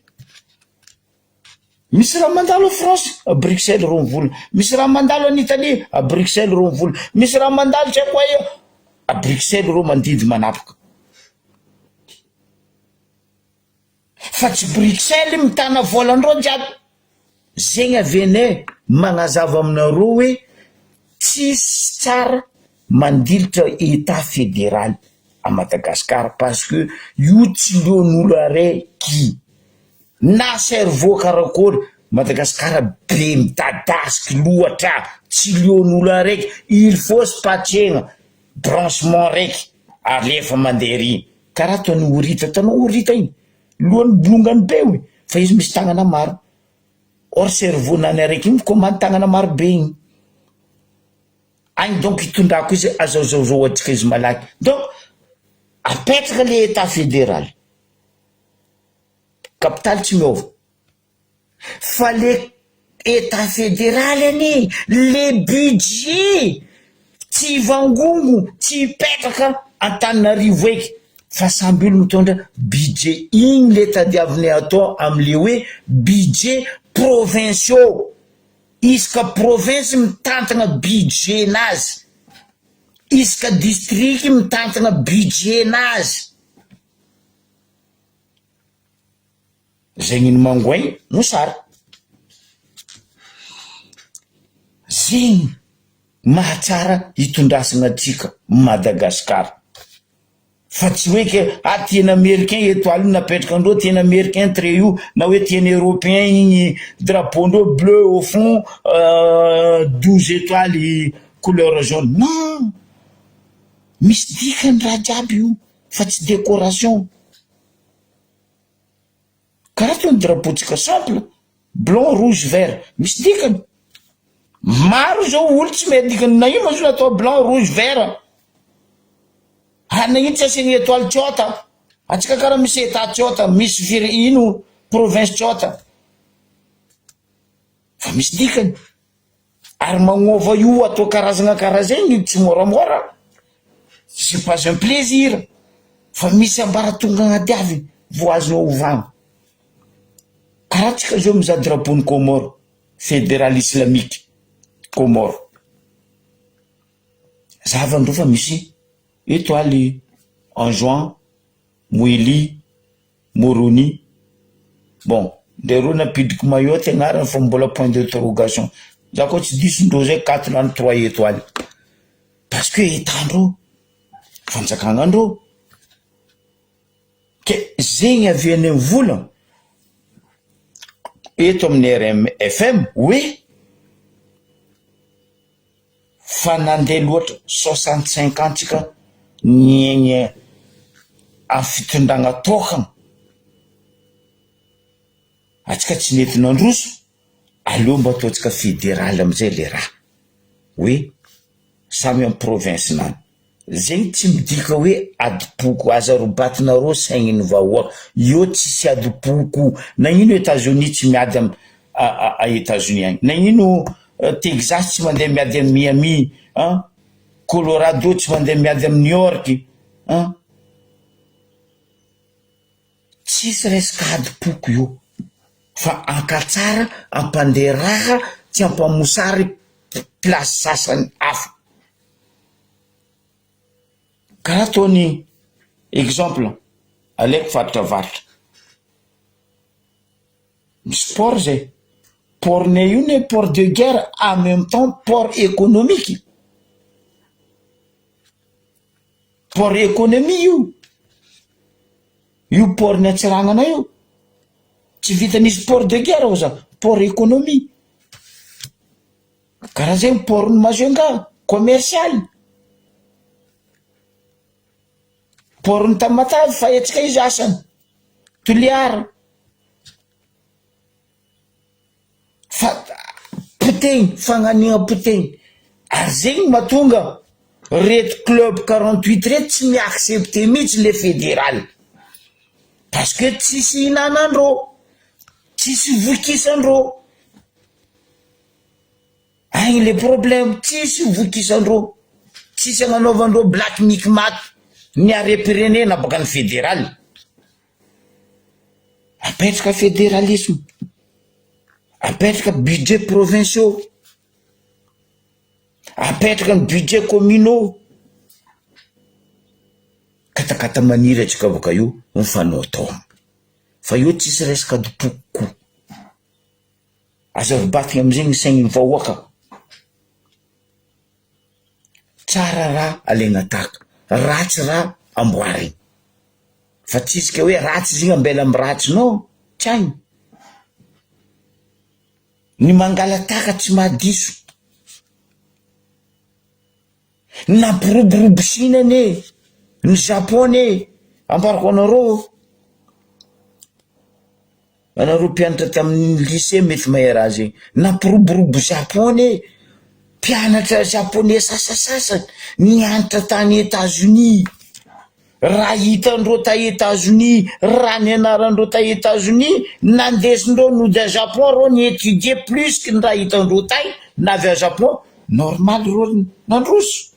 Misy raha mandalo à France, à Bruxelles reo mivola, misy raha mandalo any Italie, à Bruxelles reo mivola, misy raha mandalo tsy haiko aia, à Bruxelles reo mandidy manapaka. Fa tsy Bruxelles mitana volan-dreo jiaby. Zegny avianay magnazava aminareo hoe tsisy tsara mandilitra Etat federal à Madagascar parce que io tsy leon'olo araiky. Na cerveau karakory, Madagascar be midadasiky loatra, tsy leon'olo araiky, il faut spatchegna branchement raiky alefa mandeha ery, karaha ataon'i horita, hitanao horita igny, lohany bolongany be io fa izy misy tagnana maro, or cerveau nany araiky igny mikomandy tagnana maro be igny, agny donc itondrako izy azahozahozahoantsika izy malaky, donc apetraka le etat federal. Kapitaly tsy miova. Fa le Etat federaly anie, le budget tsy hivangongo, tsy hipetraka Antananarivo eky fa samby olo mitondra budget igny le tadiavinay atao amle hoe budget provinciaux, isaka province mitantagna budget nazy, isaka district mitantagna budget nazy. Zegny ny mangoaigny mosary. Zegny mahatsara hitondrasagna antsika Madagascar. Fa tsy hoe ke ah tian'ny americain etoile io napetraka andreo, tian'ny americain trait io, na hoe tian'ny européen igny drapeau ndreo bleu au fond 12 étoiles couleur jaune. Non! Misy dikany raha jiaby io fa tsy décoration. Karaha toy ny drapeau-tsika simple, blanc, rouge, vert, misy dikany. Maro zao olo tsy mahay dikany na ino ma zao natao blanc, rouge, vert. Ary na ino tsy asiana étoile tsôta. Antsika karaha misy état tsôta, misy firy ino province tsôta. Fa misy dikany. Ary magnova io atao karazagna karaha zegny tsy môramôra, c'est pas un plaisir fa misy ambaratonga agnadiaviny vao azonao ovagna. Karaha tsika zao mizaha drapeau-n'i Comores, fédéral islamique Comores, zahavandreo fa misy étoile Anjouan, Mohéli, Moroni, bon ndray reo nampidiko Mayotte agnarany fa mbola point d'interrogation, za koa tsy diso ndreo zay quatre na trois étoiles parce que état ndreo, fanjakana ndreo, ke zegny avianay mivola eto amin'ny RMFM hoe Fa nandeha loatra 65 ans tsika niaigna am fitondragna tokagna, atsika tsy nety nandroso, aleo mba ataontsika federal amizay le raha, hoe samy am province nany. Zegny tsy midika hoe adim-poko, aza robatinareo saignin'ny vahoaka, eo tsisy adim-poko, nagnino Etats Unis tsy miady am a Etats Unis agny, nagnino Texas tsy mandeha miady am Miami an, Colorado tsy mandeha miady am New York an, tsisy resaka adim-poko io fa ankatsara ampandeha raha tsy ampamosary place sasany hafa. Karaha ataony exemple, alaiko faritra avaratra, misy port zay, port-nay io ne port de guerre en même temps port économique, port économie io. Io port ny Antsiranana io, tsy vitan'izy port de guerre oza, port économie. Karaha zegny port ny Majunga, commercial. Port ny Tamatave fa hetsika izy asany, Toliara. Fa potehiny, fagnaniana potehiny. Ary zegny mahatonga reto club 48 reto tsy mi-accepter mihitsy le federal. Parce que tsisy ihinanandreo, tsisy vokisandreo. Agny le problème, tsisy vokisandreo, tsisy agnanaovandreo black micmac ny harem-pirenena baka ny federal. Apetraka fédéralisme, apetraka budget provinciaux, apetraka ny budget communaux, katakata maniry antsika bôka io mifanaotao fa io tsisy resaka dipoko, aza robatigna amizay ny saign'ny vahoaka. Tsara raha alaina tahaka, ratsy raha amboarina. Fa tsisy ka hoe ratsy izy igny ambela am ratsy non, tsy agny. Ny mangalataka tsy mahadiso. Ny nampiroborobo Chine anie, ny Japon anie, ambarako anareo, anareo mpianatra tamin'ny lycée mety mahay raha zegny, nampiroborobo Japon anie, mpianatra japonais sasasasany nianatra tany Etats Unis, raha hitandreo ta Etats Unis, raha nianarandreo ta Etats Unis, nandesindreo nody à Japon reo ni-étudier plus que ny raha hitandreo tay na avy à Japon, normal reo nandroso.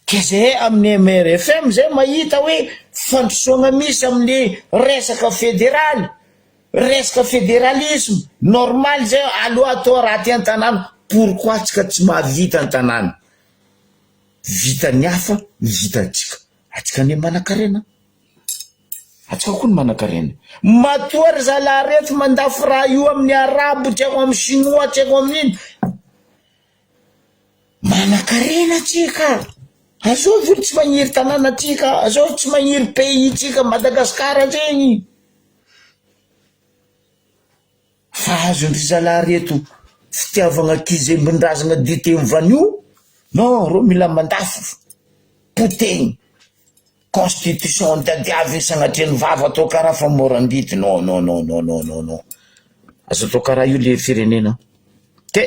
Ka zay amin'ny MRFM zay mahita hoe fandrosoagna misy amin'ny resaka federaly, resaka federalisme, normal zay aleo atao raha aty an-tanàna, pourquoi tsika tsy mahavita an-tanàna? Vitan'ny hafa ny vitantsika, atsika anie manankarena, atsika koa ny manankarena, matoa ry zalahy reto mandafo raha io amin'ny arabo, tsy haiko amin'ny chinois, tsy haiko amin'ino, Manakarena tsika, azovy olo tsy magniry tanàna tsika, azovy tsy magniry pays tsika Madagascar zegny. Fa azon-dry zalahy reto fitiavagna kizembin-drazagna dite vanio, non reo mila mandafo, potehiny. Constitution tadiaviny sagnatria ny vava atao karaha fa morandidy non non non non non non non aza atao karaha io le firenena ke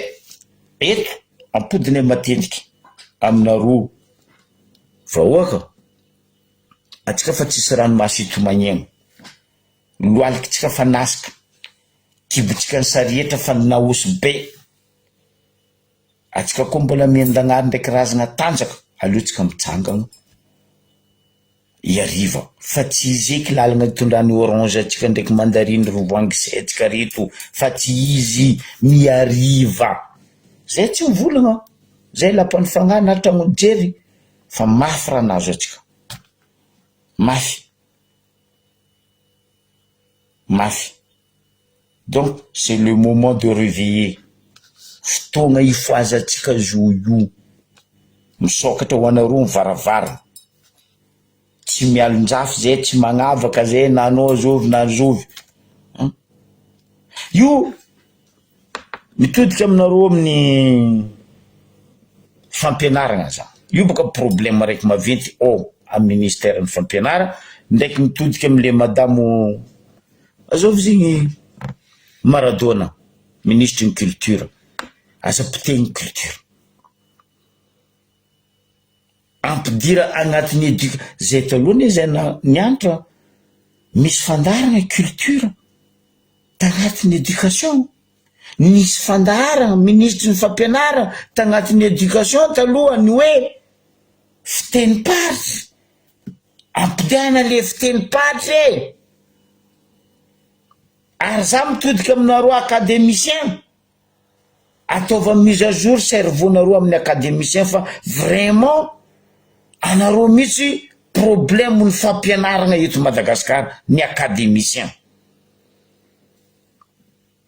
eto ampodiny matetiky aminareo vahoaka atsika fa tsisy ranomaso itomagniagna lohalikitsika fa nasaka kibotsika ny sarihetra fa naosy be Atsika koa mbola miandagnary ndraiky razagna tanjaka aleo tsika mitsangagna iariva fa tsy izy eky lalagna itondrany orange atsika ndraiky mandarine ry voangy setsika reto fa tsy izy miariva zay tsy mivolagna zay lapan'ny fagnahy na tragnon'ny jery fa mafy raha nahazo atsika mafy mafy. Donc c'est le moment de reveiller, fotoagna hifohazantsika zo io, misokatra ho anareo ny varavarana, tsy mialonjafy zay, tsy magnavaka zay na anao zovy na zovy an! Io mitodika aminareo amin'ny fampianaragna za, io bôka problème raiky maventy ao amin'ny ministère ny fampianara ndraiky mitodika amle madamo Azovy zegny Maradona minisitry ny culture, aza potehiny culture, ampidira agnatin'ny éduc- zay taloha anie zay na- nianatra misy fandaharana culture tagnatin'ny éducation, nisy fandaharana minisitry ny fampianarana tagnatin'ny éducation taloha ny hoe fitenim-paritra. Ampodiana le fitenim-paritra e! Ary za mitodika aminareo académicien, ataova mise à jour cerveau-nareo amin'ny académicien fa vraiment anareo mihitsy problème ny fampianaragna eto Madagascar ny académicien.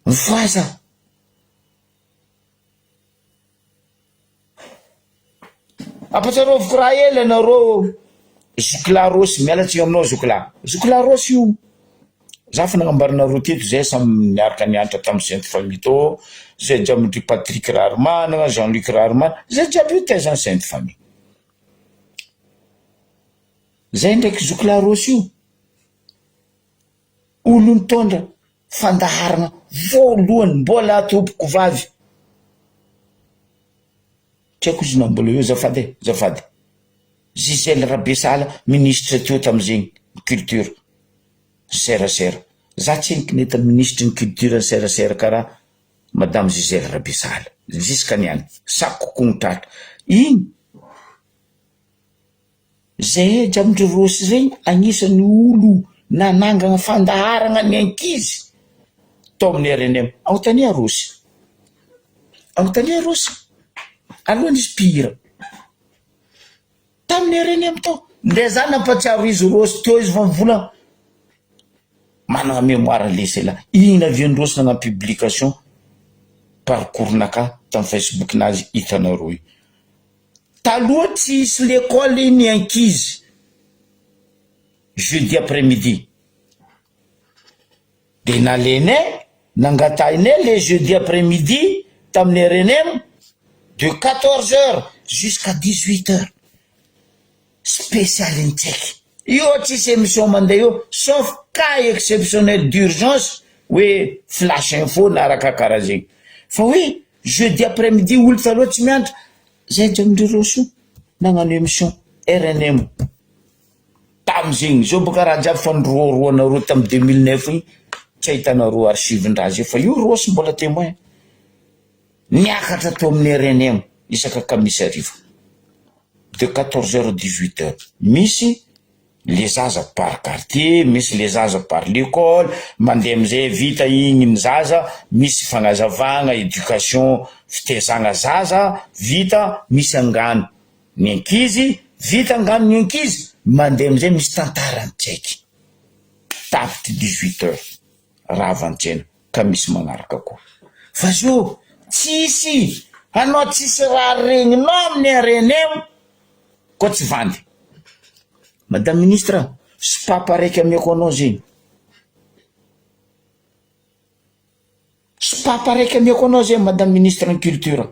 Mifohaza. Ampatsiaroviko raha ela ianareo. Zokilahy Rossy, miala tsiny aminao zokilahy. Zokilahy Rossy io. Za fa nagnambaranareo teto zay samy niaraka nianatra tam Sainte Famille tao, zay jiaby ndry Patrick Raharimanana, Jean Luc Raharimanana, zay jiaby io taizan'ny Sainte Famille. Zay ndraiky zokilahy Rossy io, olo nitondra fandaharagna voalohany mbola tompoko vavy. Tsy haiko izy na mbola eo azafady e, azafady. Gisèle Rabesahala ministre teo tamizegny ny culture, ny serasera. Za tsy henoko nahita ministre ny culture ny serasera karaha madame Gisèle Rabesahala jusqu'à niany. Sako kogno tratra. Igny Zahay jiaby ndry Rossy zegny agnisan'ny olo nanangana fandaharagna ny ankizy tao amin'ny rnm. Anontania Rossy, anontania Rossy, aloha nisy mpihira tamin'ny rnm tao. Nde za nampatsiaro izy Rossy teo izy vao nivolagna, managna mémoire lesy elah. Igny navian'i Rossy nagnano publication parcours-nakahy tamin'ny Facebook-nazy hitanareo io. Taloha tsisy lekôly ny ankizy jeudi après midi de nalenay nangatahinay le jeudi après midi tamin'ny rnm de 14 heures jusqu'à 18 heures spécial ntsaiky io tsisy émission mandeha io sauf cas exceptionnel d'urgence hoe flash info na raha kakaraha zegny fa hoe jeudi après midi olo taloha tsy mianatra zay jiaby Rossy nagnano émission rnm tamizegny zao boka raha jiaby fa niroaroanareo tamy 2009 igny tsy ahitanareo archive-ndraha zay fa io Rossy mbola témoin niakatra teo amin'ny rnm isaka kamisy hariva de 14 heures 18 heures misy le zaza par quartier misy le zaza par l'école mandeha amizay vita igny ny zaza misy fagnazavagna éducation fitezagna zaza vita misy angano ny ankizy vita angano ny ankizy mandeha amizay misy tantara ntsaiky tapitry 18 heures ravantsena ka misy magnaraka koa fa zio tsisy anao tsisy raha regninao amin'ny rnm koa tsy vandy madame ministre sopapa raiky amiako anao zegny sopapa raiky amiako anao zegny madame ministre ny culture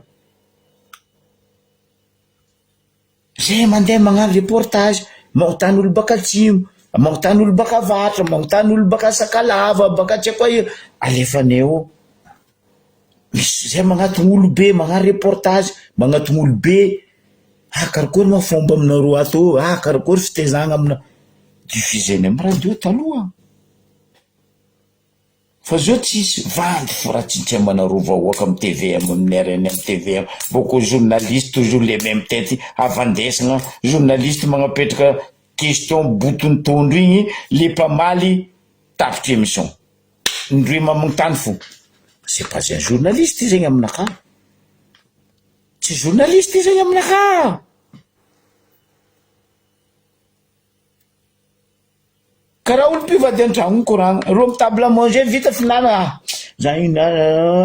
zay mandeha magnano reportage magnotany olo baka atsimo magnotany olo baka avaratra magnotany olo baka sakalava baka tsy haiko aia alefanay eo misy zay magnatony olo be magnano reportage magnatony olo be ah karakory ma fomba aminareo ato ah karakory fitezagna amina diffusena amy radio taloha fa zao tsisy vandy fo raha tsintsemanareo vahoaka amy tvm amin'ny rnm tvm boko journaliste toujours les mêmes têtes avandesagna journaliste magnapetraka question botontondro igny le mpamaly tapitry émission ndroe mamontany fo c'est pas un journaliste zegny aminakahy tsy journaliste zegny aminakahy karaha olo mpivady an-tragno koragna reo amy table à manger vita fihinana ah za ino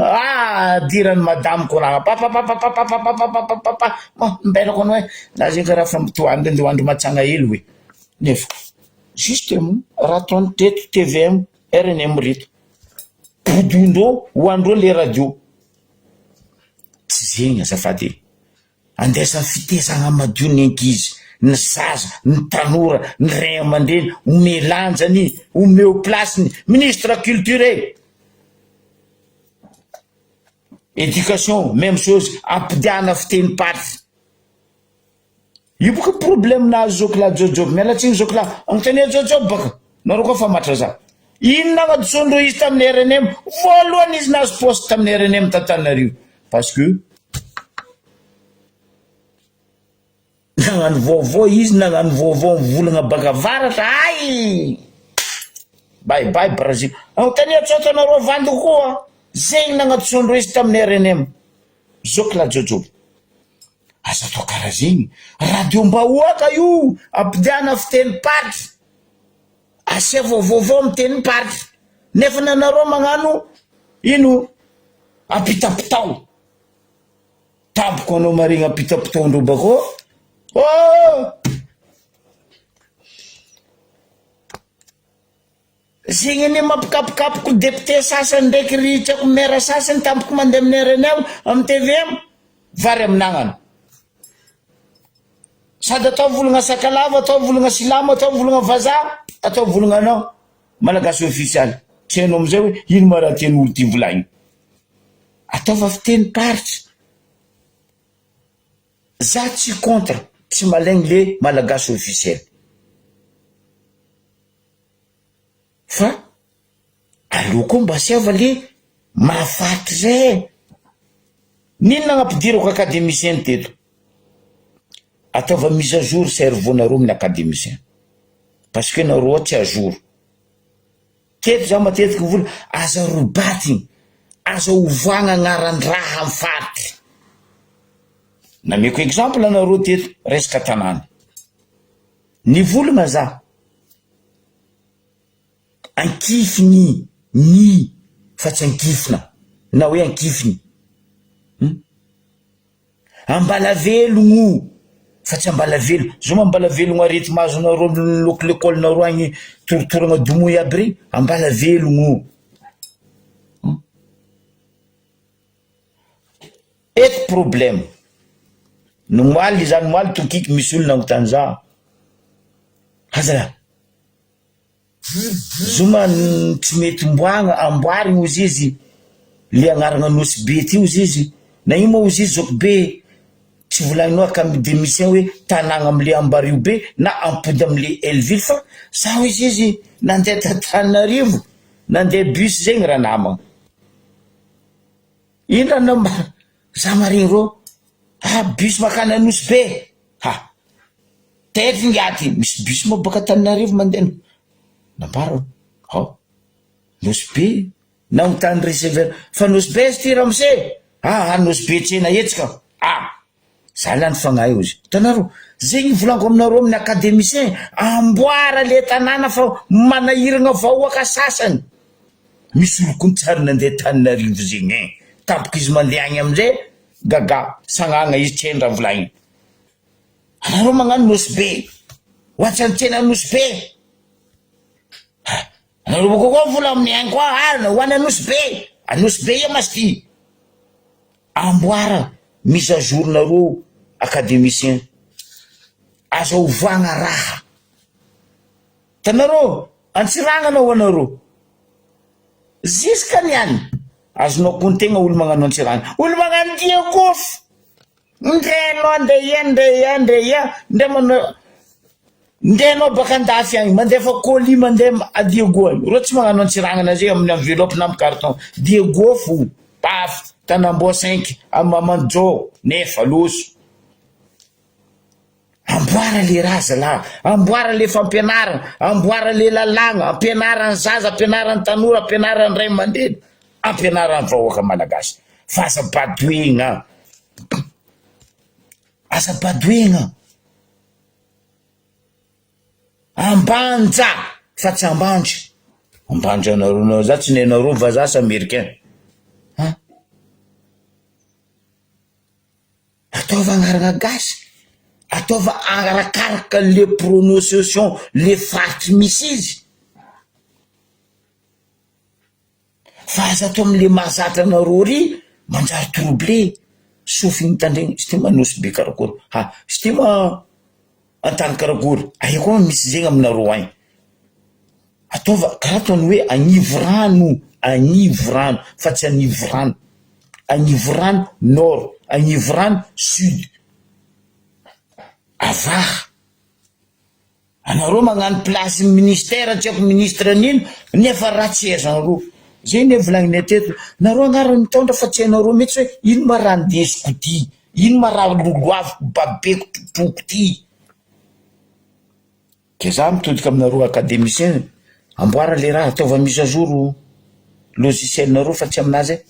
ah dirany madame koragna papapapapapapapapapapa mbelako anao e za zegny karaha fa mitoandro andeha hoandro matsagna hely oe nefa justement raha ataony teto tvm rnm reto bodondreo hoandreo le radio tsy zegny azafady e andesa fitezagna madio ny ankizy ny zaza ny tanora ny ray aman-dreny ome lanjany omeo place-ny ministre culture e éducation même chose ampidiana fitenim-paritry io boka problème nahazo zokilahy Jaojoby miala tsiny zokilahy anontania Jaojoby baka nareo koa fa matra za inona agnadosondreo izy tamin'ny rnm voalohany izy nahazo poste tamin'ny rnm tantanarivo parce que nagnano vaovao izy nagnano vaovao mivolagna baka avaratra ay bye bye Brazil anontania tsotra anareo vandy koa zegny nagnadosondreo izy tamin'ny rnm zokilahy Jaojoby aza atao karaha zegny radio-mbahoaka io ampidiana fitenim-paritry asia vaovaovao amy tenim-paritry nefa nanareo magnano ino ampitapitao tampoko anao maregny ampitapitaondreo bakao oh! Zegny anie mampikapokapoko député sasany ndraiky ry tsy haiko maire sasany tampoka mandeha amin'ny rnm amin'ny tvm vary amin'agnana. Sady atao volagna sakalava, atao volagna silamo, atao volagna vazaha, atao volagna anao malagasy ofisialy. Tsy hainao amizay hoe ino ma raha tian'olo ty volagniny. Ataova fitenim-paritra. Za tsy contre, tsy malaigny le malagasy officiel. Fa aleo koa mba asiava le mahafaty zay e! N'inona nampidirako academicien teto? Ataova mise à jour cerveau nareo amin'ny academicien parce que nareo ao tsy à jour. Teto za matetiky mivola aza robatigny, aza ovoagna agnaran-draha am faritry. Nameko exemple anareo teto resaka tanàna. Nivolagna za, ankifiny ny fa tsy ankifina na hoe ankifiny. Hum. Ambalavelogno fa tsy ambalavelo, zao ma ambalavelogno arety mahazo anareo loko lekôly nareo agny torotoragna domohy aby regny, ambalavelogno. Hum. Eto problème, ny omaly zany omaly tokiky misy olona nanontany za, aza zoma tsy mety omboagna amboarigny ozy izy le agnarana nosy be ty ozy izy, na io moa ozy izy zoky be tsy volagninao academicien hoe tanàgna amle ambario be na ampody amle hellville fa za ozy izy nandeha t'Antananarivo nandeha bus zegny ranamagna. Inona no mba za maregny rô ah bus makany Anosy be ha taiky ingahy ty misy bus moa baka Antananarivo mandeha nambarany ao Nosy be nanontany receveur fa Nosy be izy ty ramose ah ah Nosy be tsena hetsika ah Za lany fagnahy ozy. Hitanareo? Zegny volaniko aminareo amin'ny academicien, amboara le tanàna fa manahiragna vahoaka sasany. Misy olo koa tsy ary nandeha Tananarivo zegny ein. Tampoka izy mandeha agny amizay, gaga, sagnagna izy tsy hainy raha volagniny. Anareo magnano Nosy Be, ho antsena Nosy Be. Ha, anareo bôka koa vola amin'ny agny koa, ah, ho any Anosy Be, Anosy Be ia masy ty. Amboara mise à jour nareo academicien aza ovagna raha hitanareo Antsiranana ho anareo jusqu'à niany azonao kontegna olo magnano Antsiranana olo magnano Diego ndre anao ndre ia ndre ia ndre ia ndre manao ndre anao baka andafy agny mandefa colis mandeha a Diego agny reo tsy magnano Antsiranana zay amin'ny enveloppe na amin'ny carton Diego fo Paf, Tanamboa cinq, Amamanjo, nefa loso. Amboara le raha zalah, amboara le fampianarana, amboara le lalàgna, ampianara ny zaza, ampianara ny tanora, ampianara ny ray aman-dreny, ampianara ny vahoaka malagasy. Fa aza badoegna, aza badoegna. Ambanja fa tsy ambandry. Ambandry anareo nareo za tsy nenareo vazaha sa americain an! Ataova agnarana gasy, ataova arakaraka le prononciation le faritry misy izy. Fa aza atao amle mahazatra anareo ry manjary trouble sofiny tandregny izy ty ma nosy be karakory ha izy ty ma antany karakory aia koa misy zegny aminareo agny ataova karaha ataony hoe agnivo rano agnivo rano fa tsy anivo rano agnivo rano nord agnivo rano sud avaha Anareo magnano place ministère tsy haiko ministre nino nefa raha tsy haizanareo. Zay ne volagninay teto, nareo angaha raha mitondra fa tsy hainareo mihitsy hoe ino ma raha ndesiko ty, ino ma raha lolohaviko babeko trotroko ty. Ke za mitodika aminareo academicien, amboara le raha ataova mise à jour logiciel nareo fa tsy aminazy e.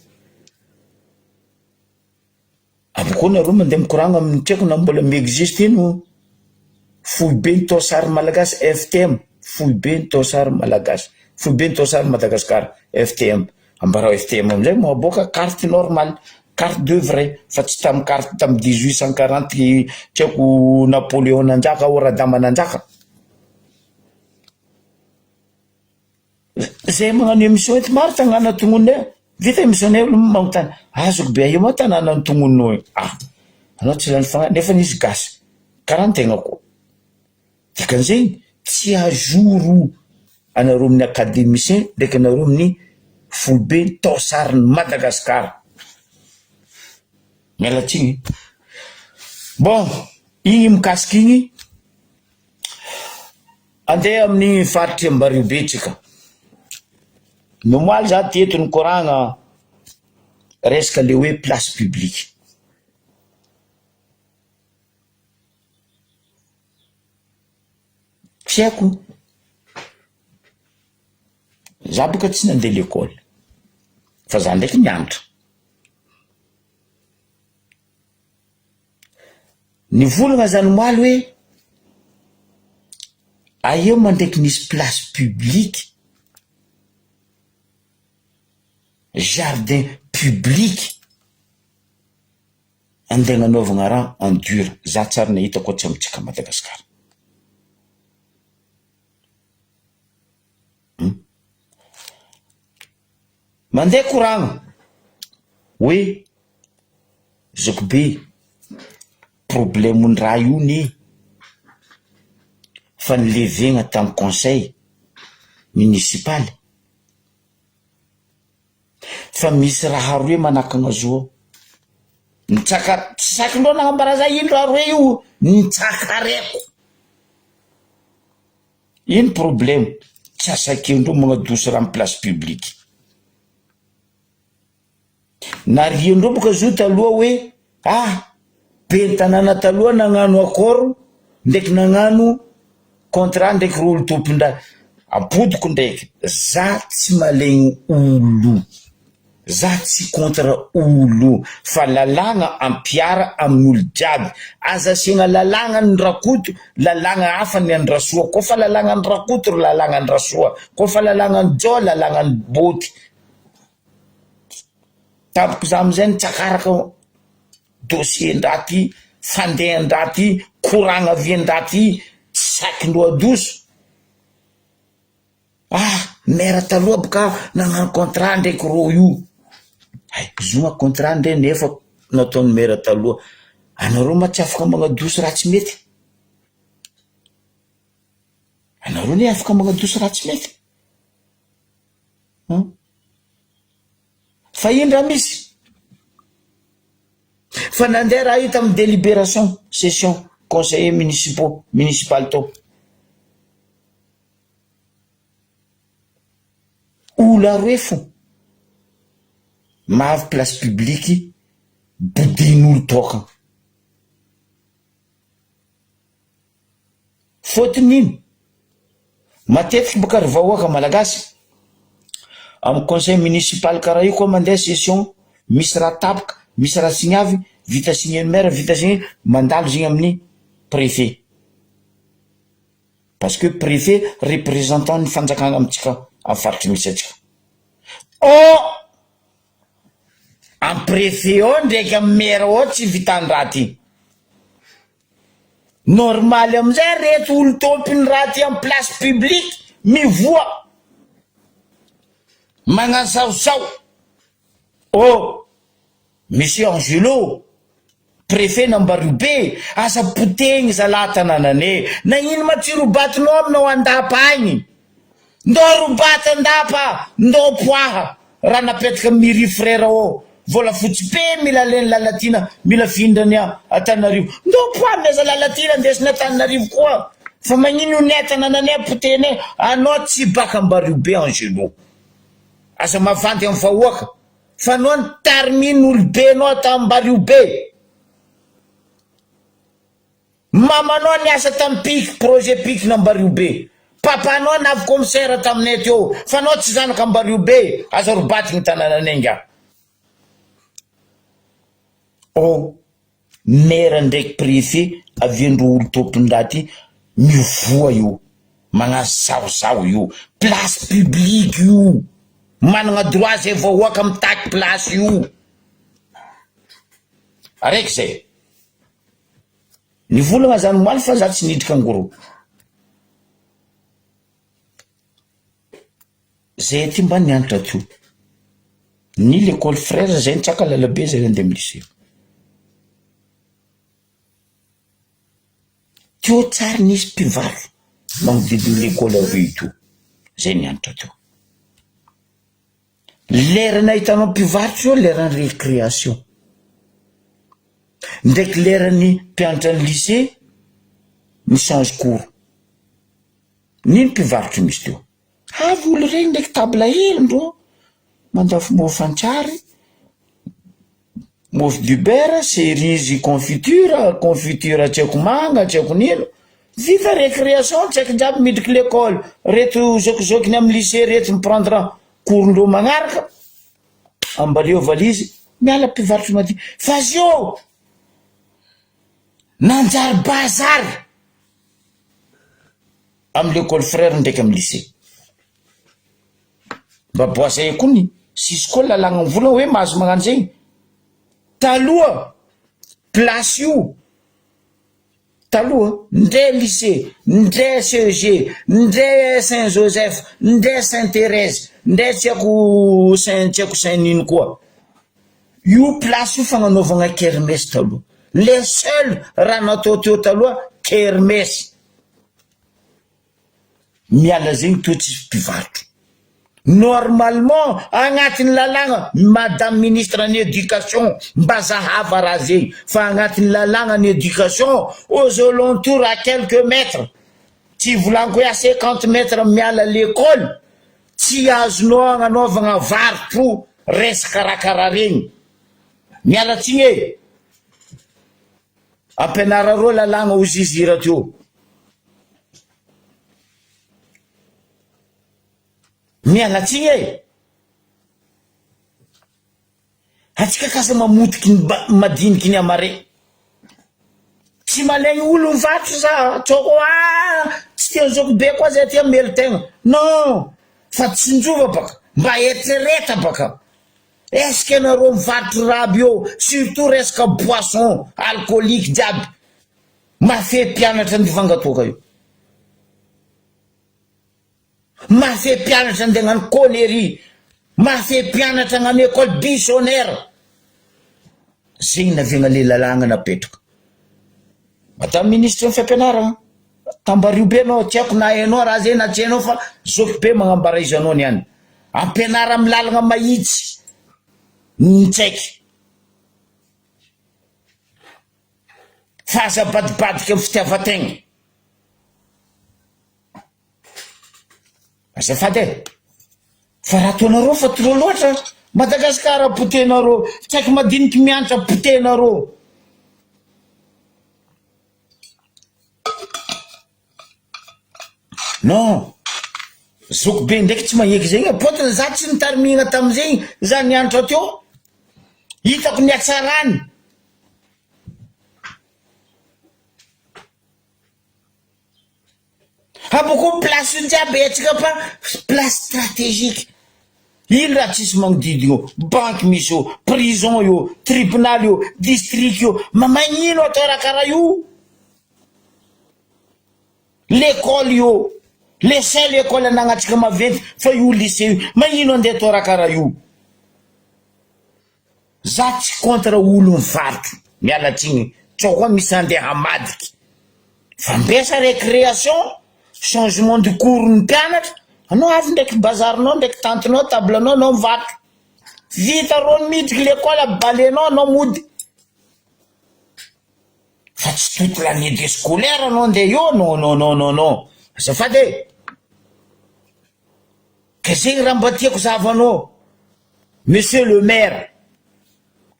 Avy koa nareo mandeha mikoragna amin'ny tsy haiko na mbola mi-existe ino foibe ny taosary malagasy FTM foibe ny taosary malagasy foibe ny taosary Madagascar FTM ambarao FTM amizay mahaboaka carte normale carte de vrai fa tsy tamy carte tamy 1840 tsy haiko Napoléon nanjaka ou Radama nanjaka. Zay magnano émission eto maro tagnana tognonay, vita émission nay olo magnontany, azoko be aia moa tanàna notognoninao io? Ah! Anao tsy lany fagnahy nefa izy gasy karaha ny tegna koa. Dikan'izegny tsy à jour anareo amin'ny académicien ndraiky anareo amin'ny foibe taosarin'i Madagasikara. Miala tsiny e. Bon, igny mikasika igny, andeha amin'ny faritry Ambariobe tsika. Ny omaly za teto nikoragna resaka le hoe place publique. Tsy haiko, za boka tsy nandeha lekôly fa za ndraiky nianatra. Nivolagna zany omaly hoe aia ma ndraiky nisy place publique, jardin public andeha agnanaovagna raha en dur, za tsy ary nahita koa tsy amintsika Madagascar. Hum. Mandeha koragna hoe zokibe problème-n'ny raha io ne fa nilevegna tamy conseil municipal fa misy raha roe manakagna zo ao, nitsaka tsy saky ndreo nagnambara za ino raha roe io nitsakareko. Ino problème? Tsy asakendreo magnadosy raha am place publique. Nariandreo boka zio taloha hoe ah ben'ny tanàna taloha nagnano accord ndraiky nagnano contrat ndraiky reo olo tompon-draha. Ampodiko ndraiky, za tsy malegny olo. Za tsy contre olo fa lalàgna ampiara amin'olo jiaby, aza asiagna lalàgna ny Rakoto lalàgna hafa ny an'i Rasoa, koa fa lalàgna an'i Rakoto ry lalàgna an'i Rasoa, koa fa lalàgna an'i Jao lalàgna an'i Boty, tampoka za amizay nitsakaraka dossier-ndraha ty, fandehan-draha ty, koragna avian-draha ty, tsy sakin-droa adoso. Ah! Maire taloha boka nagnano contrat ndraiky rô io, hay zoma contrat ndre nefa nataon'ny maire taloha, anareo ma tsy afaka magnadosy raha tsy mety? Anareo anie afaka magnadosy raha tsy mety? Hum! Fa ino raha misy? Fa nandeha raha io tamin'ny délibération session conseillers municipaux municipal tao. Olo aroe fo maro place publique bodin'olo tokana. Fôtony ino? Matetiky boka ry vahoaka malagasy amy conseil municipal karaha io koa mandeha session misy raha tapaka, misy raha signavy, vita signer maire, vita signer mandalo zegny amin'ny préfet. Parce que préfet représentant ny fanjakana amintsika amin'ny faritry misy antsika. Oh! Am préfet ao ndraiky am maire ao tsy vitan-draha ty. Normaly amizay reto olo tompony raha ty am place publique mivoa magnasaosao. Oh! Monsieur Angelo, Préfet n'Ambariobe, aza potehigny zalahy tanànanay, nagnino ma tsy robatinao aminao an-dapa agny? Ndao robaty an-dapa, ndao poaha, raha napetaka Miry frère ô, volafotsy be mila alainy Lalatiana, mila afindrany Antananarivo, ndao poaha meza Lalatiana andesiny Antananarivo koa, fa magnino ny tanànanay potehinay, anao tsy baka Ambariobe Angelo, aza mavandy amin'ny vahoaka. Fa anao nitarmin olobe anao tam Bariobe. Mamanao niasa tam pic projet pic n'Ambariobe. Papanao navy commissaire taminay teo. Fa anao tsy zanaka Ambariobe aza robaty ny tanananay nga. Oh Maire ndraiky préfet aviandreo olo tompon-daty mivoha io, magnazahozaho io, place publique io, managna droit zay vahoaka mitaky place io, araiky zay, nivolagna zany omaly fa za tsy niditra kangoro. Zay aty mba nianatra teo. Ny l'école frère zay nitsaka lalabe zay nandeha am lycée. Teo tsary nisy mpivarotra magnodidiny l'école rue teo, zay nianatra teo. Lera nahitanao mpivarotra io leran'ny récréation. Ndraiky leran'ny mpianatra ny lycée mi-change cours. Nino mpivarotry misy teo. Avy olo regny ndraiky table hely ndrô mandafo mofo antsary, mofo dibera, cerise confiture, confiture tsy haiko manga tsy haiko nino, vita récréation tsaiky jiaby midriky l'école, reto zokizokiny amy lycée reto mi-prendre cours ndreo magnaraka, ambaleo valise, miala mpivarotry madio, fa zio nanjary bazary. Am l'école frère ndraiky am lycée. Mba boisé koa ny sisy koa lalagna mivolagna hoe mahazo magnano zegny. Taloha place io taloha ndre lycée ndre CEG ndre saint Joseph ndre saint Thérèse ndre tsy haiko saint tsy haiko saint nino koa. Io place io fagnanaovagna kermesse taloha. Le seul raha natao teo taloha kermesse. Miala zegny toa tsisy mpivarotra. Normalement agnatin'ny lalàgna madame ministre ny éducation mba zahava raha zegny fa agnatin'ny lalàgna ny éducation aux alentours à quelques mètres tsy volagniko hoe à 50 mètres miala l'école tsy azonao agnanaovagna varotro resaka raha karaha regny. Miala tsiny e! Ampianarareo lalàgna hozy izy hira teo. Miala tsiny e! Atsika kasa mamotiky ny madiniky ny amare. Tsy malaigny olo mivarotra za, tsao koa ah tsy tian'i zoky be koa zay aty hamelo tegna. Non! Fa tsinjova baka, mba eritsereta baka. Est ce que nareo mivarotry raby eo surtout resaka boisson alcoolique jiaby mafehy mpianatra ndivanga toaka io mafehy mpianatra andeha hagnano connerie mafehy mpianatra hagnano école buissonnaire zegny naviagna le lalàgna napetraka madame ministre ny fampianaragna Tambario be anao, tsy haiko na hainao raha zay na tsy hainao fa zoky be magnambara izy anao niany. Ampianara amin'ny lalagna mahitsy ny tsaiky. Fa aza abadibadika amin'ny fitiavan-tegna. Azafady e! Fa raha ataonareo fa trop loatra, Madagascar potehinareo, tsy haiko madiniky miantra potehinareo. Non! Zoky be ndraiky tsy magneky zegny e, fôtony za tsy nitarimigna tamizegny za nianatra teo, hitako ny hatsarany. Abôkô place io jiaby antsika fa place stratégique, ino raha tsisy magnodidigna eo, banky misy eo, prison eo, tribunal eo, district eo, ma magnino atao raha karaha io? L'école io, le seul école anagnantsika maventy fa io lycée io, magnino andeha atao raha karaha io? Za tsy contre olo mivarotra, miala tsiny, tsao koa misy andeha hamadika, fa mbesa recreation, changement de cours ny mpianatra, anao avy ndraiky bazarinao ndraiky tantinao table-nao anao mivarotra, vita reo midriky l'école balenao anao mody, fa tsy toute l'année de scolaire anao andeha eo non non non non non, azafady e! Ka zegny raha mba tiako zahavanao Monsieur le maire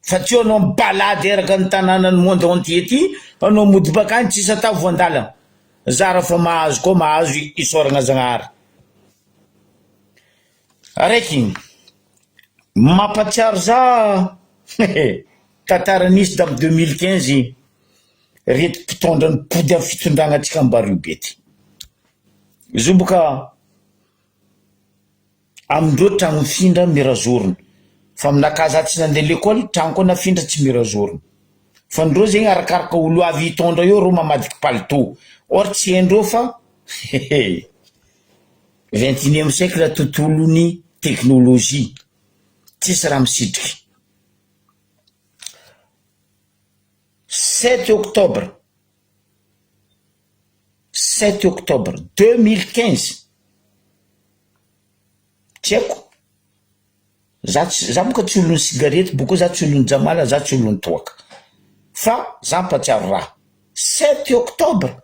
fa tsy eo anao mi-balade eraka ny tanànan'ny monde entier ty anao mody bakany tsisy atao voandalana zara fa mahazo koa mahazo isaoragna Zagnahary araiky igny mampatsiaro za tantara nisy tam 2015 reto mpitondra nipody am fitondragna antsika ambario be ty izy io boka Amindreo tragno mifindra mira zorony fa aminakahy za tsy nandeha lekôly tragno koa nafindra tsy mira zorony fa ndreo zegny arakaraka olo avy hitondra eo reo mamadiky palitô or tsy haindreo fa hehe. Vingt et unième siècle tontolon'ny technologie, tsisy raha misitriky. Sept octobre, sept octobre 2015, tsy haiko, za tsy za moka tsy olon'ny cigarette boko za tsy olon'ny jamala za tsy olon'ny toaka fa za mpatsiaro raha, sept octobre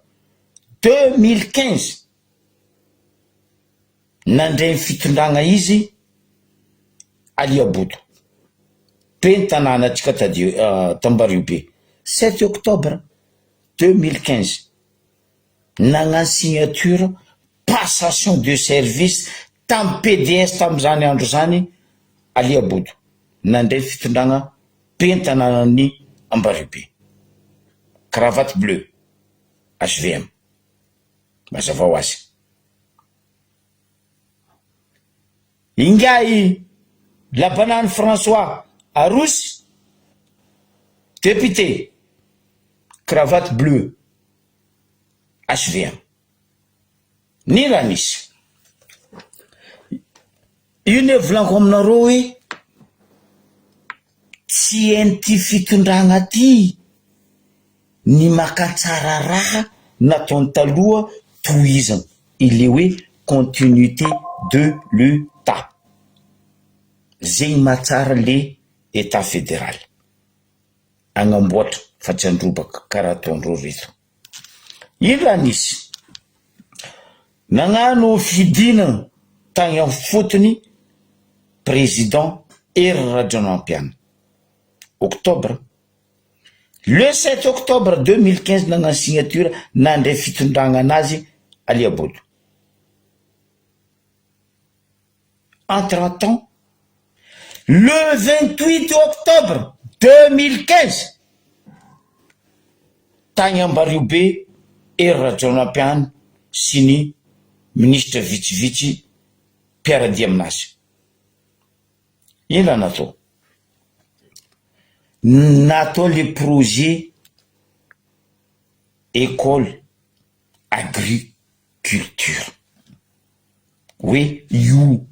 2015 nandray ny fitondragna izy Aliabodo, be ny tanànantsika tadio Tambario be, sept octobre 2015 nagnano signature passation de service tamy PDS tamizany andro zany Aliabodo, nandray fitondragna be ny tanànan'i Ambariobe, cravate bleu, HVM, mazava ho azy. Ingahy Labanany François Arosy, député, cravate bleu, HVM. Ny raha nisy. Io ne volaniko aminareo hoe tsy hain'ity fitondragna ty ny maka tsara raha nataony taloha tohizana ile hoe continuité de l'Etat. Zegny mahatsara le Etat fédéral. Agnamboatra fa tsy androbaka karaha ataondreo reto. Ino raha nisy? Nagnano fidinana tagny am fotony président Hery Rajaonampianina, octobre, le sept octobre 2015 nagnano signature nandray fitondragna anazy Aliabodo. Entre temps, le 28 octobre 2015, tagny Ambariobe Hery Rajaonampianina sy ny minisitra vitsivitsy mpiara-dia aminazy. Ino raha natao? Natao le projet école agriculture. Hoe io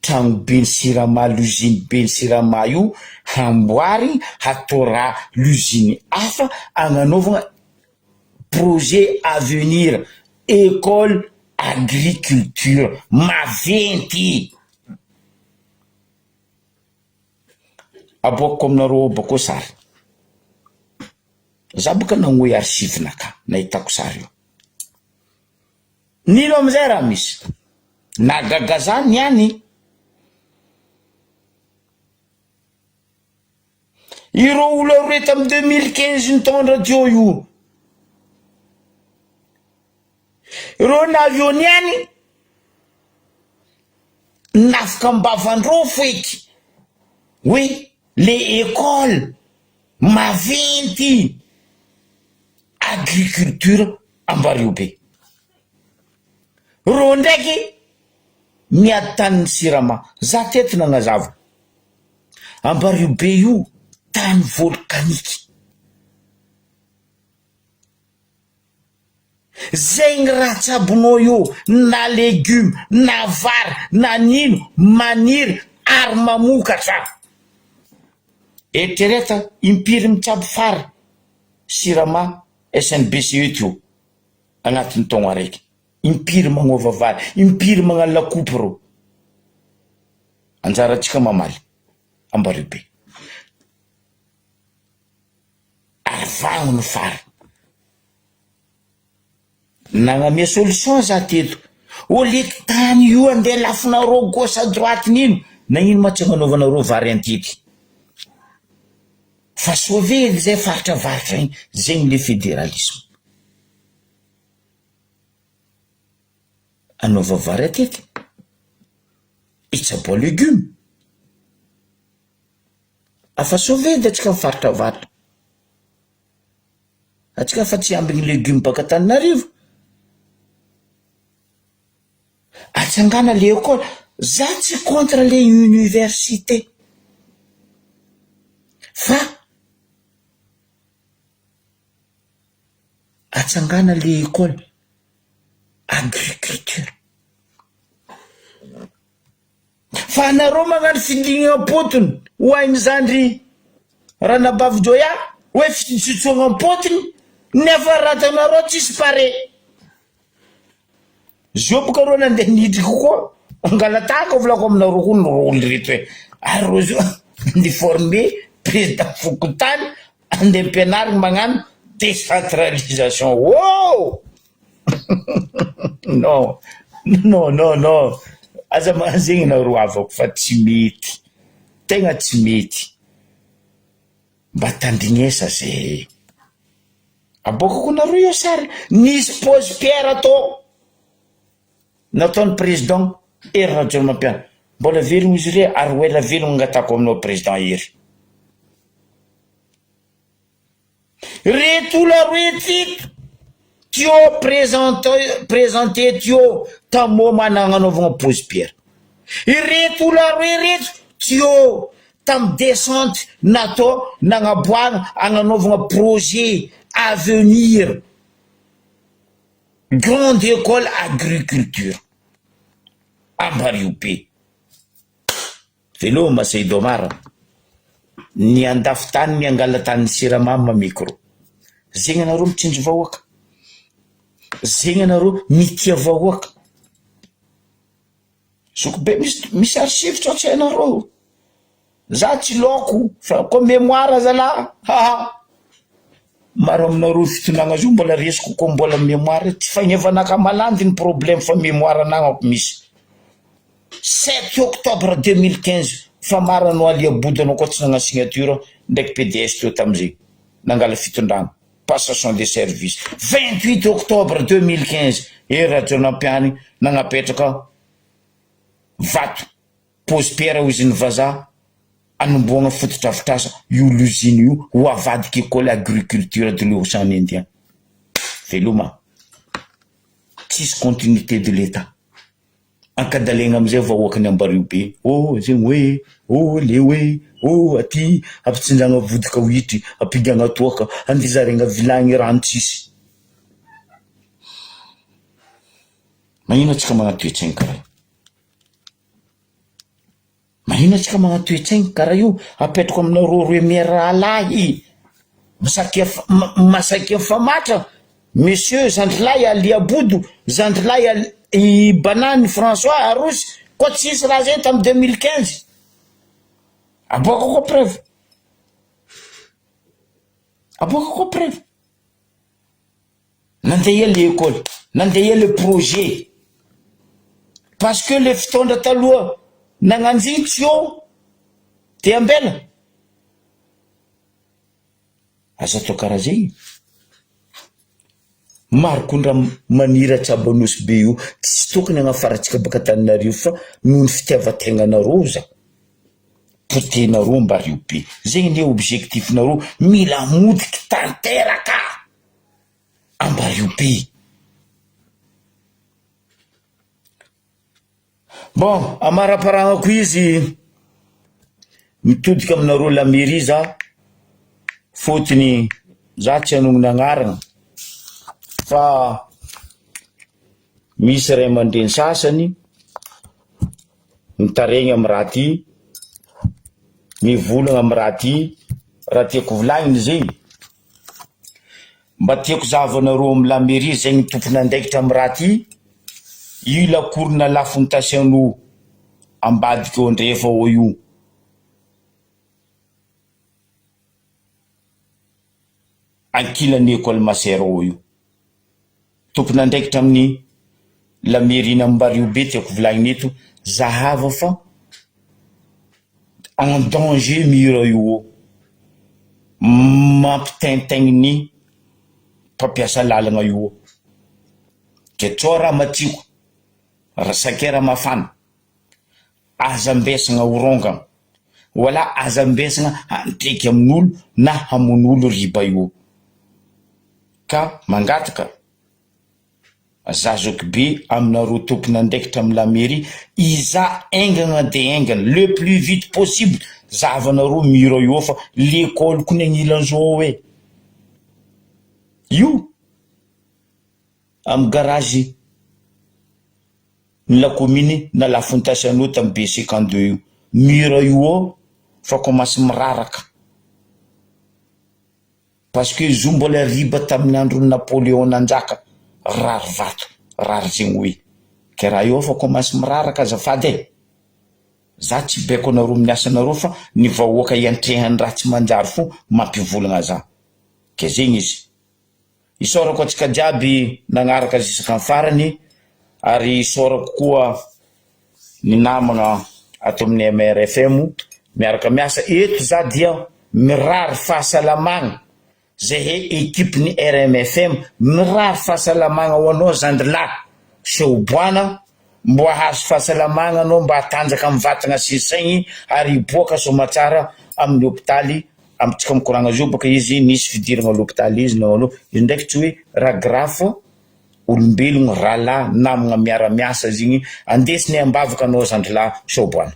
tragnoben'ny Sirama, l'usine ben'ny Sirama io hamboarigny hatao raha l'usine hafa agnanaovagna projet avenir école agriculture maventy. Aboakako aminareo ao bakeo sary. Za boka nagnohy archive-nakahy nahitako sary io. Nino amizay raha misy. Nahagaga za niany. Ireo olo aroe tamy 2015 nitondra teo io. Ireo navy eo niany nafaka am-bavandreo foeky hoe le école maventy agriculture Ambariobe. Reo ndraiky miady tanin'ny Sirama. Za teto nagnazava. Ambariobe io tany volcanique. Zegny raha tsabonao io na legume na vary na nino maniry ary mamokatra. Eritrereto impiry mitsabo fary Sirama SNBCE teo agnatin'ny taogno araiky. Impiry magnova vary, impiry magnano lakopy reo. Anjarantsika mamaly. Ambariobe. Ary vagno ny fary. Nagnamia solution za teto. Au lieu que tany io andeha lafonareo gauche à droite nino, nagnino ma tsy agnanaovanareo vary antity? Fa sauver edy zay faritra avaratra igny, zegny le federalisme. Anaova vary atety, hitsaboa legume. Afa sauver edy antsika faritra avaratra. Atsika fa tsy ambigny legume baka Antananarivo. Atsangana le école, za tsy contre le université fa atsangana le école agriculture. Fa anareo magnano fidinana am-potony ho hain'i zandry Ranabavy Joya hoe fijotsoana am-potony nefa ratanareo tsisy pare. Zio boka reo nandeha nidriky koa angalatahaka volako aminareo koa ny rôle reto e ary reo zio andeha former président fokontany andeha ampianarigny magnano décentralisation oh! Non non non non aza magnano zegny nareo havako fa tsy mety tegna tsy mety mba tandrignesa zay e. Aboakako nareo io sary nisy pose pierre atao nataony président Hery Rajaonarimampianina mbola velogno izy re ary ho ela velogno angatahako aminao président Hery. Reto olo aroe tsito teo présente présente teo tam moment nagnanaovagna pose pierre. Ireto olo aroe reto teo tam descente natao nagnaboahagna agnanaovagna projet avenir grande école agriculture Ambariobe. Veloma Seydou Omar, ny andafy tany miangala tany siramamy ma micro. Zegny anareo mitsinjo vahoaka. Zegny anareo mitia vahoaka. Zoky be misy misy archive tsao tsy hainareo. Za tsy laoko fa koa mémoire zalahy haha. Maro aminareo fitondragna zio mbola resy kokoa mbola mémoire tsy fagnevanaka malandy ny problème fa mémoire anagnako misy. Sept octobre 2015 fa maro anao Alia Bodo anao koa tsy nagnano signature ndraiky PDS teo tamizay nangala fitondragna passation de service 28 octobre 2015 Hery Rajaonampiany nagnapetraka vato pose pierre hozy ny vazaha anombohagna fotodrafitrasa io l'usine io ho avadiky école agriculture de l'océan indien veloma tsisy continuité de l'etat Ankadalegna amizay vahoakan'i Ambariobe, oh zegny hoe, oh le hoe, oh aty ampitsinjagna vody kawitry, ampigagna toaka, andeha vilagny rano tsisy. Magnino antsika magnano toe-tsaigny karaha io? Magnino antsika magnano toe-tsaigny karaha io? Apetrako aminareo roe mirahalahy, masakia masakia mifamatra, Monsieur zandrilahy Alia Bodo, zandrilahy Ali i Banany François Arosy, koa tsisy raha zay tamy 2015. Aboaka koa preuve. Aboaka koa preuve. Nandeha le école, nandeha le projet. Parce que le fitondra taloha nagnanjy tsy eo de ambela. Aza atao karaha zegny. Maro koa ndra maniry atsabo Nosy be io, tsy tokony agnafarantsika baka Antananarivo fa noho ny fitiavan-tegnanareo za. Potehinareo mba rio be. Zegny anie objectif-nareo, mila modiky tanteraka Ambario be. Bon, amaramparagnako izy, mitodika aminareo la mairie za, fôtony za tsy hanonona agnarana fa misy ray aman-dreny sasany mitaregny amy raha ty, mivolagna amy raha ty, raha tiako volagniny zegny, mba tiako zahavanareo amy la mairie zegny tompon'andraikitra amy raha ty, io lakoro nalafo notasian'olo ambadika eo andrefa ao io. Ankilan'ny école Masera ao io. Tompon'andraikitra amin'ny la mairie n'Ambariobe tiako volagnina eto, zahava fa en danger mur io ao, mampitaintaigny ny mpampiasa lalagna io ao. Ke tsao raha matsiko, raha sakera mafana. Aza ambesagna ho rongagna. Wala aza ambesagna handreky amin'olo na hamono olo riba io. Ka mangataka za zokibe aminareo tompon'andraikitra am la mairie iza aingagna de aingana le plus vite possible zahavanareo mur io fa l'école ko ny agnilan'zao e! Io am garage. Ny lakominy nalafony tasianao tam B 52 io mur io ao fa commence miraraka parce que izy io mbola riba tamin'ny andron'i Napoléon nanjaka rary vato rary zegny hoe ke raha io ao fa commence miraraka azafady e! Za tsy baiko anareo amin'ny asanareo fa ny vahoaka iantrehan'ny raha tsy manjary fo mampivolagna za ke zegny izy. Isaorako antsika jiaby nagnaraka ziskam farany ary isaorako koa ny namagna ato amin'ny MRFM miaraka miasa eto za dia mirary fahasalamagna zahay equipe ny RMFM mirary fahasalamagna ho anao zandry lahy Seoboana mbo ahazo fahasalamagna anao mba hatanjaka am vatagna sy ny saigny ary hiboaka soamatsara amin'ny hopitaly Amintsika mikoragna zio baka izy nisy fidiragna l'hôpital izy nagnano izy ndraiky tsy hoe raha grave fa olombelogno rahalahy namagna miara miasa zegny andesinay ambavaka anao zandrilahy Shaoboana.